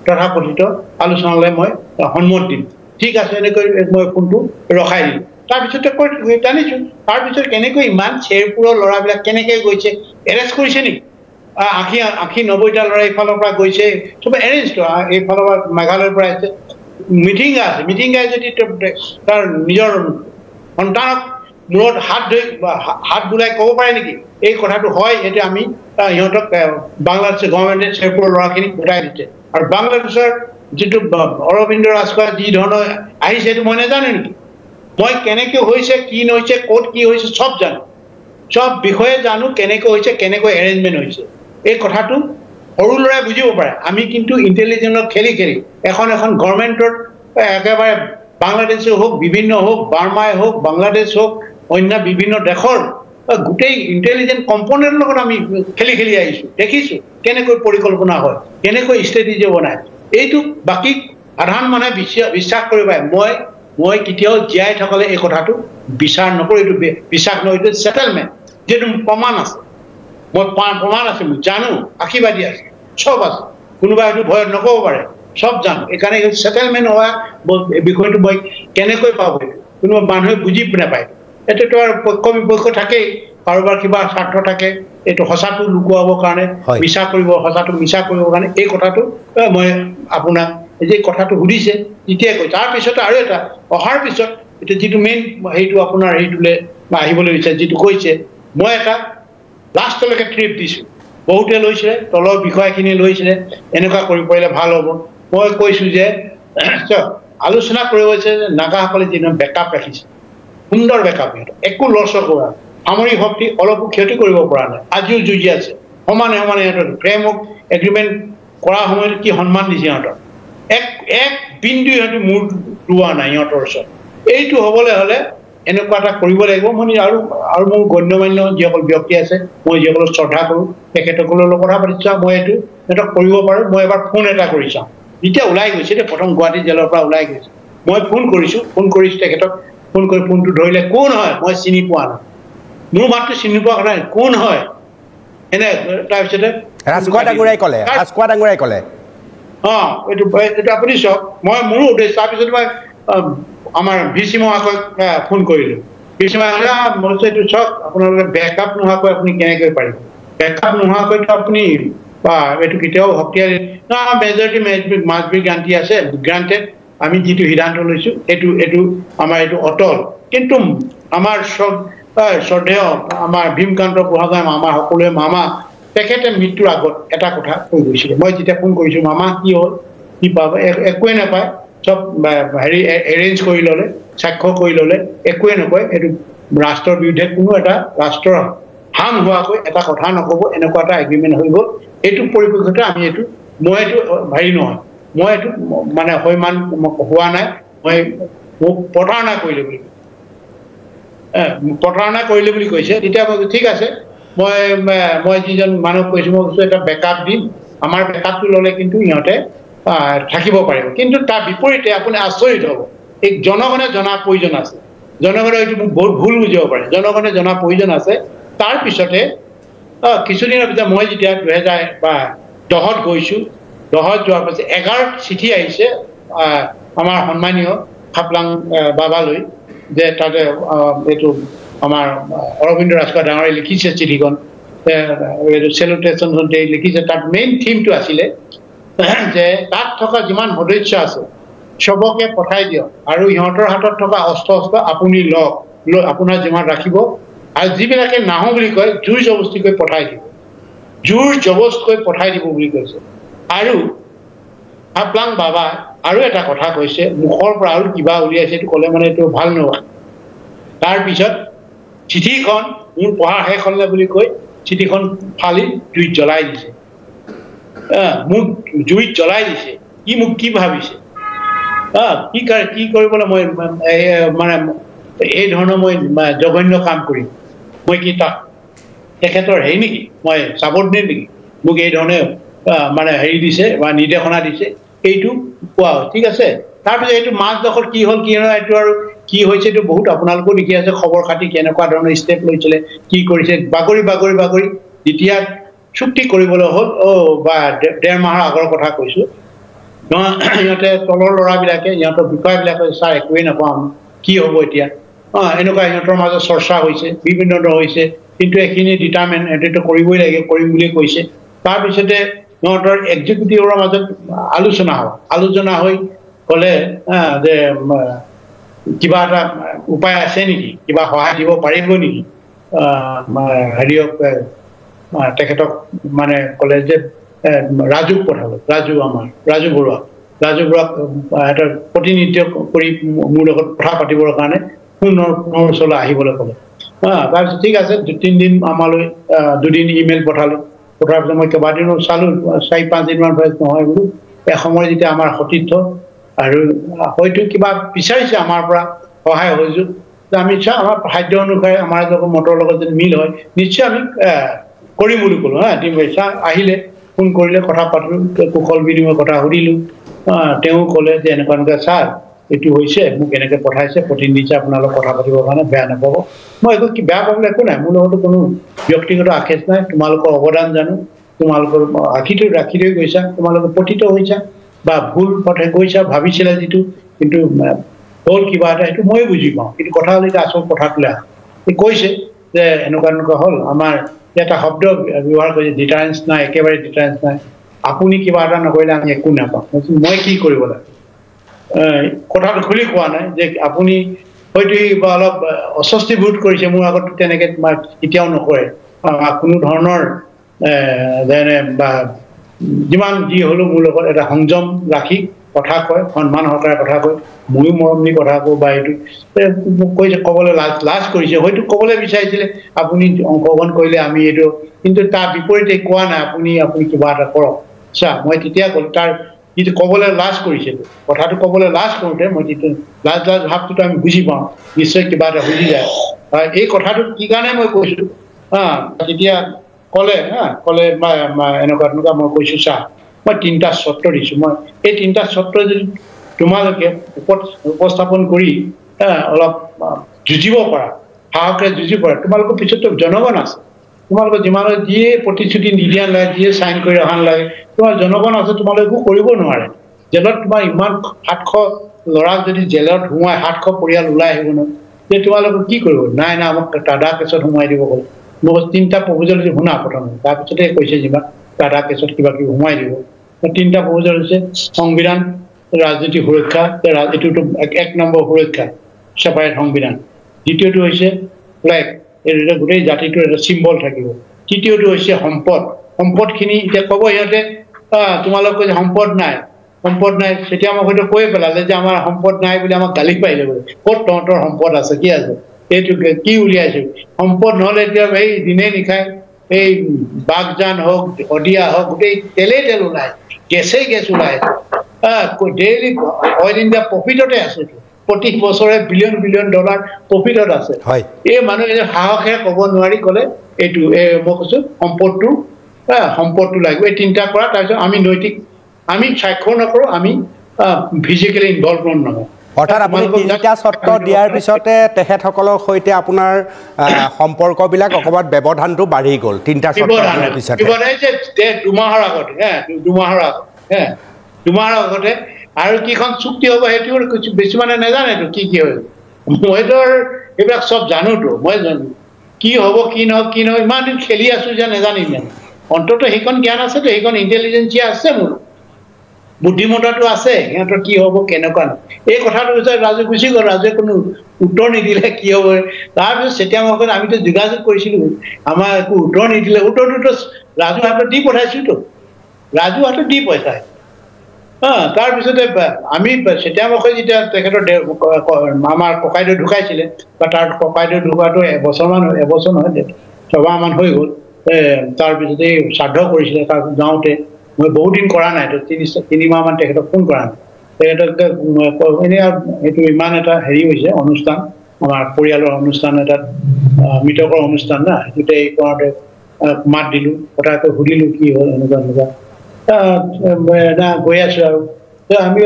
তথাকথিত আলোচনালৈ মই সন্মত দিম। ঠিক আছে, এনেকৈ মই ফোনটো ৰখাই দিলোঁ। তাৰপিছতে কৈ জানিছোঁ, তাৰপিছত কেনেকৈ ইমান শ্বেৰপুৰৰ ল'ৰাবিলাক কেনেকৈ গৈছে, এৰেষ্ট কৰিছে নেকি? 80-90টা ল'ৰা এইফালৰ পৰা গৈছে, চব এৰেঞ্জটো এইফালৰ পৰা মেঘালয়ৰ পৰা আহিছে। মিটিং আছে, মিটিং গাই যদি তাৰ নিজৰ সন্তানক মূৰত হাত ধৰি হাত বুলাই ক'ব পাৰে নেকি এই কথাটো হয়? এইটো আমি সিহঁতক বাংলাদেশ গভৰ্ণমেণ্টে শ্বেৰপুৰৰ ল'ৰাখিনিক গোটাই দিছে। আৰু বাংলাদেশৰ যিটো অৰবিন্দ ৰাজখোৱা যি ধৰণৰ আহিছে, সেইটো মই নাজানো নেকি? মই কেনেকৈ হৈছে, কি নহৈছে, ক'ত কি হৈছে চব জানো, চব বিষয়ে জানো, কেনেকৈ হৈছে, কেনেকৈ এৰেঞ্জমেণ্ট হৈছে। এই কথাটো সৰু ল'ৰাই বুজিব পাৰে। আমি কিন্তু ইণ্টেলিজেণ্টত খেলি খেলি এখন এখন গভৰ্ণমেণ্টত একেবাৰে বাংলাদেশে হওক, বিভিন্ন হওক, বাৰ্মাই হওক, বাংলাদেশ হওক, অন্য বিভিন্ন দেশৰ গোটেই ইণ্টেলিজেণ্ট কম্পনেণ্টৰ লগত আমি খেলি খেলি আহিছোঁ, দেখিছোঁ কেনেকৈ পৰিকল্পনা হয়, কেনেকৈ ষ্ট্ৰেটেজি বনায়। এইটো বাকী সাধাৰণ মানুহে বিশ্বাস কৰিব পাৰে। মই কেতিয়াও জীয়াই থকালে এই কথাটো বিচাৰ নকৰোঁ, এইটো বিশ্বাস নহয়, এইটো ছেটেলমেণ্ট, যিহেতু প্ৰমাণ আছে, মই প্ৰমাণ আছে, মই জানো, আশীৰ্বাদী আছে, চব আছে। কোনোবা হয়তো ভয়ত নক'ব পাৰে, চব জানো। এইকাৰণে ছেটেলমেণ্ট হোৱা বিষয়টো মই কেনেকৈ পাব, কোনোবা মানুহে বুজি নাপায়। এইটোতো আৰু পক্ষ বিপক্ষ থাকেই, কাৰোবাৰ কিবা স্বাৰ্থ থাকে, এইটো সঁচাটো লুকুৱাবৰ কাৰণে মিছা কৰিব, সঁচাটো মিছা কৰিবৰ কাৰণে এই কথাটো মই আপোনাক যে কথাটো সুধিছে তেতিয়াই কৈ। তাৰপিছত আৰু এটা অহাৰ পিছত এতিয়া যিটো মেইন সেইটো আপোনাৰ হেৰিটোলৈ আহিবলৈ বিচাৰে, যিটো কৈছে, মই এটা লাষ্টলৈকে ট্ৰিপ দিছোঁ, বহুতে লৈছিলে, তলৰ বিষয়খিনি লৈছিলে, এনেকুৱা কৰিব পাৰিলে ভাল হ'ব। মই কৈছোঁ যে চাওক, আলোচনা কৰিব হৈছে যে নাগাসকলে যিটো বেকআপ ৰাখিছে, সুন্দৰ বেকআপ, সিহঁতৰ একো লৰচৰ কৰা, সামৰিক শক্তি অলপো ক্ষতি কৰিব পৰা নাই, আজিও যুঁজি আছে সমানে সমানে। সিহঁতৰ ফ্ৰেমৱৰ্ক এগ্ৰিমেণ্ট কৰাৰ সময়ত কি সন্মান দিছে সিহঁতক, এক এক বিন্দু সিহঁতে মূৰ দোৱা নাই সিহঁতৰ ওচৰত। এইটো হ'বলৈ হ'লে এনেকুৱা এটা কৰিব লাগিব। মই আৰু আৰু মোৰ গণ্যমান্য যিসকল ব্যক্তি আছে, মই যিসকলক শ্ৰদ্ধা কৰোঁ, তেখেতসকলৰ লগত কথা পাতি চাওঁ, মই এইটো সিহঁতক কৰিব পাৰোঁ। মই এবাৰ ফোন এটা কৰি চাওঁ। যেতিয়া ওলাই গৈছে, এতিয়া প্ৰথম গুৱাহাটী জেলৰ পৰা ওলাই গৈছে, মই ফোন কৰিছোঁ, ফোন কৰিছোঁ তেখেতক, ফোন কৰি ফোনটো ধৰিলে, কোন হয় মই চিনি পোৱা নাই, মোৰ মাতটো চিনি পোৱা কথা নাই, কোন হয় এনে। তাৰপিছতে ৰাজখোৱা ডাঙৰীয়াই ক'লে, ৰাজখোৱা ডাঙৰীয়াই ক'লে, অঁ এইটো এইটো আপুনি চাওক, মই মোৰো উদ্দেশ্য। তাৰপিছত মই আমাৰ ভি চি মহাশয়ক ফোন কৰিলোঁ। ভি চি মহাশয়, মই এইটো চাওক, আপোনালোকে বেকআপ নোহোৱাকৈ আপুনি কেনেকৈ পাৰিব? বেকআপ নোহোৱাকৈতো আপুনি বা এইটো কেতিয়াও শক্তিশালী না, মেজৰিটি মাষ্ট বি গ্ৰাণ্টি আছে, গ্ৰাণ্টেড। আমি যিটো সিদ্ধান্ত লৈছোঁ এইটো এইটো আমাৰ এইটো অটল। কিন্তু আমাৰ চব শ্ৰদ্ধেয় আমাৰ ভীমকান্ত বুঢ়াগোহাঁই, আমাৰ সকলোৱে মামা, তেখেতে মৃত্যুৰ আগত এটা কথা কৈ গৈছিলে। মই যেতিয়া ফোন কৰিছোঁ, মামা কি হ'ল, কি পাব, একোৱে নাপায়, চব হেৰি এৰেঞ্জ কৰি ল'লে, স্বাক্ষৰ কৰি ল'লে, একোৱে নকয়, এইটো ৰাষ্ট্ৰৰ বিৰুদ্ধে কোনো এটা ৰাষ্ট্ৰৰ হাৰ্ম হোৱাকৈ এটা কথা নক'ব, এনেকুৱা এটা এগ্ৰিমেণ্ট হৈ গ'ল। এইটো পৰিপ্ৰেক্ষিততে আমি এইটো মই এইটো হেৰি নহয়, মই এইটো মানে সৈমান হোৱা নাই, মই মোক প্ৰতাৰণা কৰিলে বুলি, প্ৰতাৰণা কৰিলে বুলি কৈছে। তেতিয়া মই ঠিক আছে, মই মই যিজন মানুহক কৈছোঁ, মই কৈছোঁ এটা বেকআপ দিম, আমাৰ বেকআপটো ল'লে কিন্তু ইহঁতে থাকিব পাৰিব। কিন্তু তাৰ বিপৰীতে আপুনি আচৰিত হ'ব, এই জনগণে জনা প্ৰয়োজন আছে, জনগণে এইটো মোক বহুত ভুল বুজিব পাৰে, জনগণে জনা প্ৰয়োজন আছে। তাৰপিছতে কিছুদিনৰ পিছত মই যেতিয়া 2010ত গৈছোঁ, 10ত যোৱাৰ পাছত 11ত চিঠি আহিছে আমাৰ সন্মানীয় খাপলাং বাবালৈ, যে তাতে এইটো আমাৰ অৰবিন্দ ৰাজখোৱা ডাঙৰীয়াই লিখিছে চিঠিখন, এইটো চেলুটেশ্যন লিখিছে। তাত মেইন থিমটো আছিলে যে তাত থকা যিমান সদস্য আছে চবকে পঠাই দিয়ক, আৰু সিহঁতৰ হাতত থকা অস্ত্ৰ অস্ত্ৰ আপুনি লওক, লৈ আপোনাৰ যিমান ৰাখিব, আৰু যিবিলাকে নাহো বুলি কয় জোৰ জবস্তিকৈ পঠাই দিব, জোৰ জবস্তকৈ পঠাই দিব বুলি কৈছে। আৰু খাপলাং বাবা আৰু এটা কথা কৈছে, মুখৰ পৰা আৰু কিবা উলিয়াইছে, এইটো ক'লে মানে এইটো ভাল নহয়। তাৰপিছত চিঠিখন মোৰ পঢ়া শেষ হ'লনে বুলি কৈ চিঠিখন ফালি জুইত জ্বলাই দিছে, মোক জুইত জ্বলাই দিছে। কি মোক কি ভাবিছে, কি কি কৰিবলৈ মই মানে এই ধৰণৰ মই জঘন্য কাম কৰিম, মই কি তাক তেখেতৰ হেৰি নেকি, মই ছাবৰ্ডিনেট নেকি, মোক এই ধৰণে মানে হেৰি দিছে বা নিৰ্দেশনা দিছে, এইটো কোৱা হয়। ঠিক আছে। তাৰপিছত এইটো মাজডোখৰ কি হ'ল কি নহয় এইটো আৰু কি হৈছে এইটো বহুত আপোনালোকেও দেখি আছে, খবৰ খাতি কেনেকুৱা ধৰণৰ ষ্টেপ লৈছিলে, কি কৰিছে, বাগৰি বাগৰি বাগৰি যেতিয়া চুক্তি কৰিবলৈ হ'ল, বা 1.5 মাহৰ আগৰ কথা কৈছোঁ, সিহঁতে তলৰ ল'ৰাবিলাকে সিহঁতৰ বিষয়াবিলাকে ছাৰ একোৱেই নাপাওঁ আমি, কি হ'ব এতিয়া, এনেকুৱা সিহঁতৰ মাজত চৰ্চা হৈছে, বিভিন্ন ধৰণৰ হৈছে, কিন্তু এইখিনি ডিটাৰমেণ্ট সিহঁতেতো কৰিবই লাগে, কৰিম বুলিয়ে কৈছে। তাৰপিছতে সিহঁতৰ এক্সিকিউটিভৰ মাজত আলোচনা হ'ল, আলোচনা হৈ ক'লে যে কিবা এটা উপায় আছে নেকি, কিবা সহায় দিব পাৰিব নেকি, হেৰিয়ক তেখেতক মানে ক'লে যে ৰাজুক পঠাব, ৰাজু আমাৰ ৰাজু বৰুৱা, ৰাজু বৰুৱাক এটা প্ৰতিনিধিত্ব কৰি মোৰ লগত কথা পাতিবৰ কাৰণে পুনৰ ওচৰলৈ আহিবলৈ ক'লে। তাৰপিছত ঠিক আছে, 2-3 দিন আমালৈ 2 দিন ইমেইল পঠালোঁ, পঠোৱাৰ পিছত মই কেইবাদিনো চালোঁ, 4-5 দিনমান নহয় বোলো, এসময়ত যেতিয়া আমাৰ সতীৰ্থ আৰু হয়তো কিবা বিচাৰিছে আমাৰ পৰা সহায় সহযোগ, আমি চাওঁ আমাৰ সাধ্য অনুসাৰে আমাৰ লগত মতৰ লগত যদি মিল হয় নিশ্চয় আমি কৰিম বুলি ক'লোঁ। হা, চা আহিলে ফোন কৰিলে, কথা পাতিলোঁ, কুশল বিনিময় কথা সুধিলোঁ, তেওঁ ক'লে যে এনেকুৱা এনেকুৱা ছাৰ এইটো হৈছে, মোক এনেকৈ পঠাইছে, প্ৰতিনিধি দিছে আপোনালোক কথা পাতিবৰ কাৰণে, বেয়া নাপাব। মই একো কি বেয়া পাবলৈ একো নাই, মোৰ লগতো কোনো ব্যক্তিগত আখেজ নাই, তোমালোকৰ অৱদান জানো, তোমালোকৰ ৰাখি থৈ গৈছা, তোমালোকে পতিত হৈছা বা ভুল পথে গৈছা ভাবিছিলা যিটো, কিন্তু হ'ল কিবা এটা, সেইটো ময়ো বুজি পাওঁ। কিন্তু কথা হ'লে এতিয়া আচল কথাটোলৈ আহা, কৈছে যে এনেকুৱা এনেকুৱা হ'ল, আমাৰ এটা শব্দ ব্যৱহাৰ কৰিছে ডিটাৰেঞ্চ নাই, একেবাৰে ডিটাৰেঞ্চ নাই, আপুনি কিবা এটা নকৰিলে আমি একো নাপাওঁ। মই কি কৰিব লাগে, কথাটো খুলি কোৱা নাই যে আপুনি হয়তো বা অলপ অস্বস্তি বোধ কৰিছে মোৰ আগত, তেনেকৈ কেতিয়াও নকৰে কোনো ধৰণৰ যেনে বা যিমান যি হ'লেও মোৰ লগত এটা সংযম ৰাখি কথা কয়, সন্মান সহকাৰে কথা কয়, ময়ো মৰম দি কথা কওঁ, বা এইটো মোক কৈছে ক'বলৈ লাজ কৰিছে, হয়তো ক'বলৈ বিচাৰিছিলে আপুনি অংশগ্ৰহণ কৰিলে আমি এইটো, কিন্তু তাৰ বিপৰীতে কোৱা নাই আপুনি আপুনি কিবা এটা কৰক। চা মই তেতিয়া ক'লো, তাৰ যিটো ক'বলৈ লাজ কৰিছে, কথাটো ক'বলৈ লাজ কৰোঁতে মই যিটো লাজ লাজ ভাৱটোতো আমি বুজি পাওঁ, নিশ্চয় কিবা এটা বুজি যায়। এই কথাটো কি কাৰণে মই কৈছোঁ, হা তেতিয়া ক'লে, হা ক'লে এনেকুৱা তেনেকুৱা, মই কৈছোঁ চা মই 3টা চৰ্ত দিছোঁ, মই এই 3টা চৰ্ত যদি তোমালোকে উপস্থাপন কৰি অলপ যুঁজিব পাৰা, সাহসেৰে যুঁজিব পাৰা, তোমালোকৰ পিছততো জনগণ আছে, তোমালোকৰ যিমান যিয়ে প্ৰতিশ্ৰুতি নিদিয়া নালাগে, যিয়ে চাইন কৰি ৰখা নালাগে, তোমাৰ জনগণ আছে, তোমালোকে একো কৰিব নোৱাৰে। জেলত তোমাৰ ইমান 700 ল'ৰাক যদি জেলত সোমাই 700 পৰিয়াল ওলাই আহিব নহয়, যে তোমালোকে কি কৰিব, নাই নাই আমাক টাডা কেছত সোমাই দিব ক'লে। মোক 3টা প্ৰপ'জেল শুনা প্ৰথমে, তাৰপিছতে কৈছে যিমান টাডা কেছত কিবা কিবি সোমাই দিব। 3টা প্ৰপ'জেল হৈছে সংবিধান, ৰাজনীতি সুৰক্ষা, এইটোতো 1 নম্বৰ সুৰক্ষা ছেপাৰেট সংবিধান, দ্বিতীয়টো হৈছে ফ্লেগ, এইটো গোটেই জাতিটোৰ এটা চিম্বল থাকিব, তৃতীয়টো হৈছে সম্পদ, সম্পদখিনি এতিয়া ক'ব সিহঁতে তোমালোকে যে সম্পদ নাই, সম্পদ নাই, তেতিয়া আমাক হয়তো কৈয়ে পেলালে যে আমাৰ সম্পদ নাই বুলি আমাক গালি পাৰিলে বোলে, ক'ত তহঁতৰ সম্পদ আছে, কি আছে, এইটো কি উলিয়াইছো, সম্পদ নহ'লে এতিয়া এই দিনে নিশাই এই বাগজান হওক শদিয়া হওক গোটেই তেলেই তেল ওলায়, গেছেই গেছ ওলায়, ডেইলি অইল ইণ্ডিয়া প্ৰফিটতে আছে, প্ৰতি বছৰে বিলিয়ন বিলিয়ন ডলাৰ প্ৰফিটত আছে। এই মানুহে সাহসে ক'ব নোৱাৰি ক'লে এইটো মই কৈছো সম্পদটো, সম্পদটো লাগিব, এই 3টা কৰা, তাৰপিছত আমি নৈতিক আমি স্বাক্ষৰ নকৰোঁ, আমি ফিজিকেলি ইনভলভমেণ্ট নহওঁ। অৰ্থাৎ আপুনি 3টা চৰ্ত দিয়াৰ পিছতে তেখেতসকলৰ সৈতে আপোনাৰ সম্পৰ্কবিলাক অকণমান ব্যৱধানটো বাঢ়ি গ'ল 3টা চৰ্ত দিয়াৰ পিছতে। 2 মাহৰ আগতে, 2 মাহৰ আগত, 2 মাহৰ আগতে আৰু কিখন চুক্তি হ'ব সেইটো বেছি মানে নাজানেতো কি কি হয়, মইতো আৰু এইবিলাক চব জানোতো, মই জানো কি হ'ব কি নহওক কি নহয়, ইমান দিন খেলি আছো যে নাজানিম জানো, অন্ততঃ সেইখন জ্ঞান আছেতো, সেইখন ইণ্টেলিজেঞ্চিয়া আছে, মোৰ বুদ্ধিমত্তাটো আছে, সিহঁতৰ কি হ'ব কেনেকুৱা নহয়। এই কথাটোৰ পিছত ৰাজু গুচি গ'ল, ৰাজুৱে কোনো উত্তৰ নিদিলে কি হ'ব। তাৰপিছত যেতিয়া মই ক'লো আমিতো যোগাযোগ কৰিছিলোঁ, আমাৰ একো উত্তৰ নিদিলে, উত্তৰটোতো ৰাজু হাতত দি পঠাইছোঁতো, ৰাজু হাতত দি পঠাই। তাৰপিছতে আমি চেতিয়ামুখে যেতিয়া তেখেতৰ আমাৰ ককাইদেউ ঢুকাইছিলে বা তাৰ ককাইদেউ ঢুকোৱাটো এবছৰমান, এবছৰ নহয় 6 মাহমান হৈ গ'ল। তাৰপিছতে শ্ৰাদ্ধ কৰিছিলে, তাত যাওঁতে মই বহুত দিন কৰা নাই, 3 মাহমান তেখেতক ফোন কৰা নাই, তেখেতক এনেই আৰু এইটো ইমান এটা হেৰি হৈছে অনুষ্ঠান, আমাৰ পৰিয়ালৰ অনুষ্ঠান এটাত, মৃতকৰ অনুষ্ঠান না, সেইটোতে এই কৰোঁতে মাত দিলোঁ, কথা কৈ সুধিলোঁ কি হ'ল এনেকুৱা এনেকুৱা, না গৈ আছোঁ আৰু আমি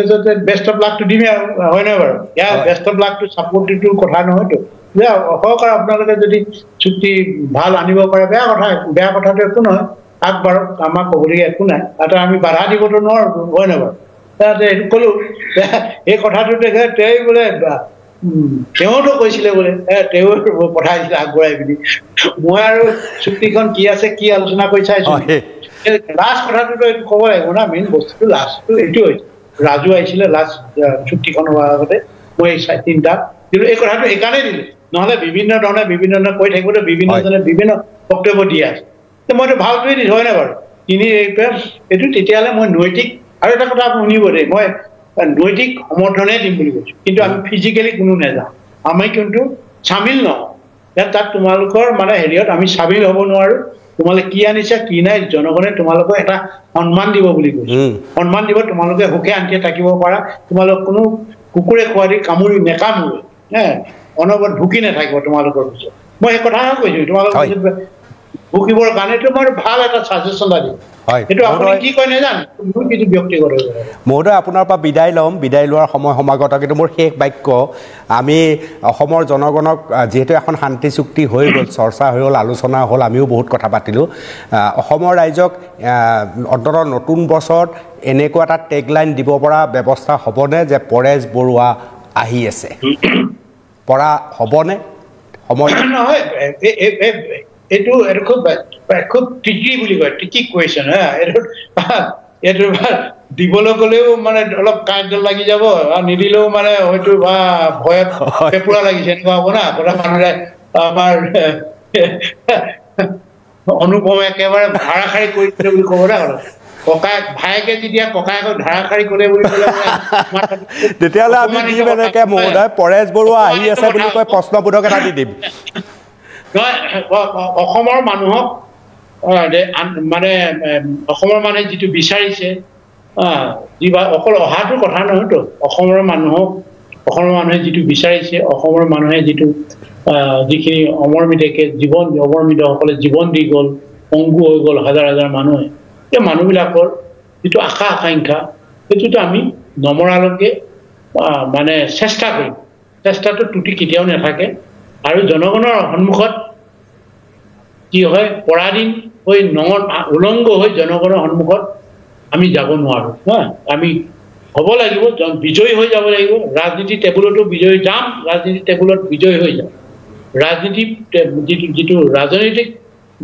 বেষ্ট অফ লাকটো দিমেই আৰু, হয় নহয় বাৰু? ইয়াৰ বেষ্ট অফ লাকটো ছাপৰ্টটো কথা নহয়তো, যে হওক আৰু আপোনালোকে যদি চুক্তি ভাল আনিব পাৰে, বেয়া কথা, বেয়া কথাটো একো নহয়, আগবাঢ়ক, আমাক ক'বলগীয়া একো নাই, তাতে আমি বাধা দিবতো নোৱাৰোঁ, হয় নহয় বাৰু? তাতে এইটো ক'লোঁ, এই কথাটো তেওঁ বোলে তেওঁতো কৈছিলে বোলে, তেওঁ পঠাই দিছিলে আগবঢ়াই পিনি, মই আৰু চুক্তিখন কি আছে কি আলোচনা কৰি চাইছোঁ। লাষ্ট কথাটোতো এইটো ক'ব লাগিব না, মেইন বস্তুটো লাষ্টটো এইটো হৈছে, ৰাজু আহিছিলে লাষ্ট চুক্তিখন হোৱাৰ আগতে, মই এই তিনিটা দিলোঁ। এই কথাটো এইকাৰণেই দিলোঁ, নহ'লে বিভিন্ন ধৰণে বিভিন্ন ধৰণে কৈ থাকিবলৈ বিভিন্নজনে বিভিন্ন বক্তব্য দি আছে, মইতো ভালটোৱে দিছোঁ, হয় নাই বাৰু? তিনি এইটো তেতিয়াহ'লে মই নৈতিক, আৰু এটা কথা আপুনি শুনিব দেই, মই নৈতিক সমৰ্থনে দিম বুলি কৈছোঁ, কিন্তু আমি ফিজিকেলি কোনো নাযাওঁ, আমি কিন্তু চামিল নহওঁ তাত, তোমালোকৰ মানে হেৰিয়ত আমি চামিল হ'ব নোৱাৰোঁ, তোমালোকে কি আনিছা কি নাই জনগণে তোমালোকক এটা সন্মান দিব বুলি কৈছোঁ, সন্মান দিব, তোমালোকে সুখে শান্তিয়ে থাকিব পাৰা, তোমালোক কোনো কুকুৰে খোৱা দি কামুৰি নেকামুৰে, হে অনবৰত ভুকি নাথাকিব তোমালোকৰ পিছত। মই সেই কথা কৈছোঁ, তোমালোকৰ পিছত ভুকিবৰ কাৰণে এইটো মই ভাল এটা ছাজেশ্যন এটা দিম, সেইটো আপুনি কি কয় নাজানো, মোৰ কিছু ব্যক্তিগত। মহোদয়, আপোনাৰ পৰা বিদায় ল'ম, বিদায় লোৱাৰ সময় সমাগত, কিন্তু মোৰ শেষ বাক্য, আমি অসমৰ জনগণক যিহেতু এখন শান্তি চুক্তি হৈ গ'ল, চৰ্চা হৈ গ'ল, আলোচনা হ'ল, আমিও বহুত কথা পাতিলোঁ, অসমৰ ৰাইজক অন্ততঃ নতুন বছৰত এনেকুৱা এটা টেগলাইন দিব পৰা ব্যৱস্থা হ'বনে যে পৰেশ বৰুৱা আহি আছে, পৰা হ'বনে সময়? নহয়, এইটো এইটো খুব খুব ট্ৰিকি বুলি কয়, ট্ৰিকি কুৱেশ্যন। হা, এইটো এইটো দিবলৈ গ'লেও মানে অলপ কাঁইটডাল লাগি যাব, আৰু নিদিলেও মানে হয়তো বা ভয়ত পেপুৰা লাগিছে, এনেকুৱা হ'ব না কথা। মানুহে আমাৰ অনুপম একেবাৰে ধাৰাসাৰি কৰি দিলে বুলি ক'ব না কথা, ককায়েক ভায়েকে যেতিয়া ককায়েকক ধাৰাসাৰি ক'লে বুলি ক'লে, তেতিয়াহ'লে আমি দিম এনেকে, মহোদয় পৰেশ বৰুৱা আহি আছে বুলি কৈ প্ৰশ্নবোধক এটা দি দিম। নহয়, অসমৰ মানুহক মানে অসমৰ মানুহে যিটো বিচাৰিছে, যি বা অকল অহাটোৰ কথা নহয়তো, অসমৰ মানুহক অসমৰ মানুহে যিটো বিচাৰিছে, অসমৰ মানুহে যিটো যিখিনি অমৰ মৃতকে জীৱন, অমৰ মৃতসকলে জীৱন দি গ'ল, পংগু হৈ গ'ল হাজাৰ হাজাৰ মানুহে, এই মানুহবিলাকৰ যিটো আশা আকাংক্ষা, সেইটোতো আমি নমৰালৈকে মানে চেষ্টা কৰিম, চেষ্টাটো ত্ৰুটি কেতিয়াও নাথাকে। আৰু জনগণৰ সন্মুখত কি হয়, পৰাধীন হৈ উলংগ হৈ জনগণৰ সন্মুখত আমি যাব নোৱাৰোঁ। হা, আমি হ'ব লাগিব, বিজয়ী হৈ যাব লাগিব, ৰাজনীতি টেবুলতো বিজয়ী যাম, ৰাজনীতি টেবুলত বিজয়ী হৈ যাম, ৰাজনীতি যিটো যিটো ৰাজনৈতিক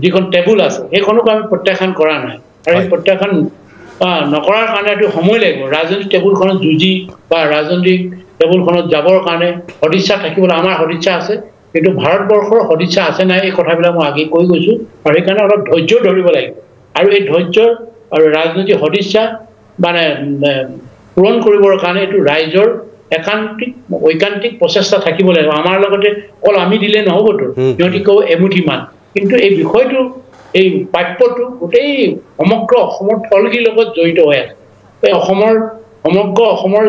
যিখন টেবুল আছে সেইখনকো আমি প্ৰত্যাখ্যান কৰা নাই, আৰু এই প্ৰত্যাখ্যান নকৰাৰ কাৰণে এইটো সময় লাগিব। ৰাজনৈতিক টেবুলখনত যুঁজি বা ৰাজনৈতিক টেবুলখনত যাবৰ কাৰণে সদিচ্ছা থাকিবলৈ, আমাৰ সদিচ্ছা আছে, কিন্তু ভাৰতবৰ্ষৰ সদিচ্ছা আছে নাই এই কথাবিলাক মই আগে কৈ গৈছোঁ, আৰু সেইকাৰণে অলপ ধৈৰ্য ধৰিব লাগিব, আৰু এই ধৈৰ্য আৰু ৰাজনৈতিক সদিচ্ছা মানে পূৰণ কৰিবৰ কাৰণে এইটো ৰাইজৰ একান্তিক ঐকান্তিক প্ৰচেষ্টা থাকিব লাগিব। আমাৰ লগতে অকল আমি দিলে নহ'বতো, সিহঁতি কওঁ এমুঠিমান, কিন্তু এই বিষয়টো এই প্ৰাপ্যটো গোটেই সমগ্ৰ অসমৰ থলগিৰ লগত জড়িত হৈ আছে। এই অসমৰ সমগ্ৰ অসমৰ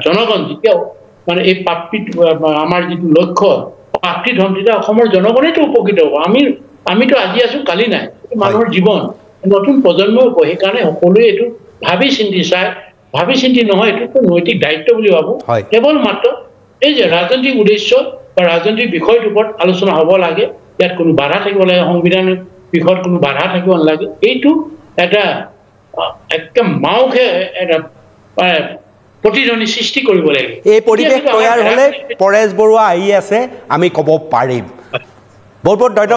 জনগণ যেতিয়াও মানে এই প্ৰাপ্তি, আমাৰ যিটো লক্ষ্য প্ৰাপ্তি ধন, তেতিয়া অসমৰ জনগণেইতো উপকৃত হ'ব। আমিতো আজি আছো কালি নাই, মানুহৰ জীৱন নতুন প্ৰজন্মও হ'ব, সেইকাৰণে সকলোৱে এইটো ভাবি চিন্তি চাই, ভাবি চিন্তি নহয়, এইটোতো নৈতিক দায়িত্ব বুলি ভাবোঁ। কেৱল মাত্ৰ এই যে ৰাজনৈতিক উদ্দেশ্য বা ৰাজনৈতিক বিষয়টোৰ ওপৰত আলোচনা হ'ব লাগে, ইয়াত কোনো বাধা থাকিব লাগে, সংবিধানৰ বিষয়ত কোনো বাধা থাকিব নালাগে। এইটো এটা একদম মাওখে এটা প্ৰতিধ্বনি সৃষ্টি কৰিব লাগিব। এই পৰিৱেশ তৈয়াৰ হ'লে পৰেশ বৰুৱা আহি আছে আমি ক'ব পাৰিম। বহুত বহুত ধন্যবাদ।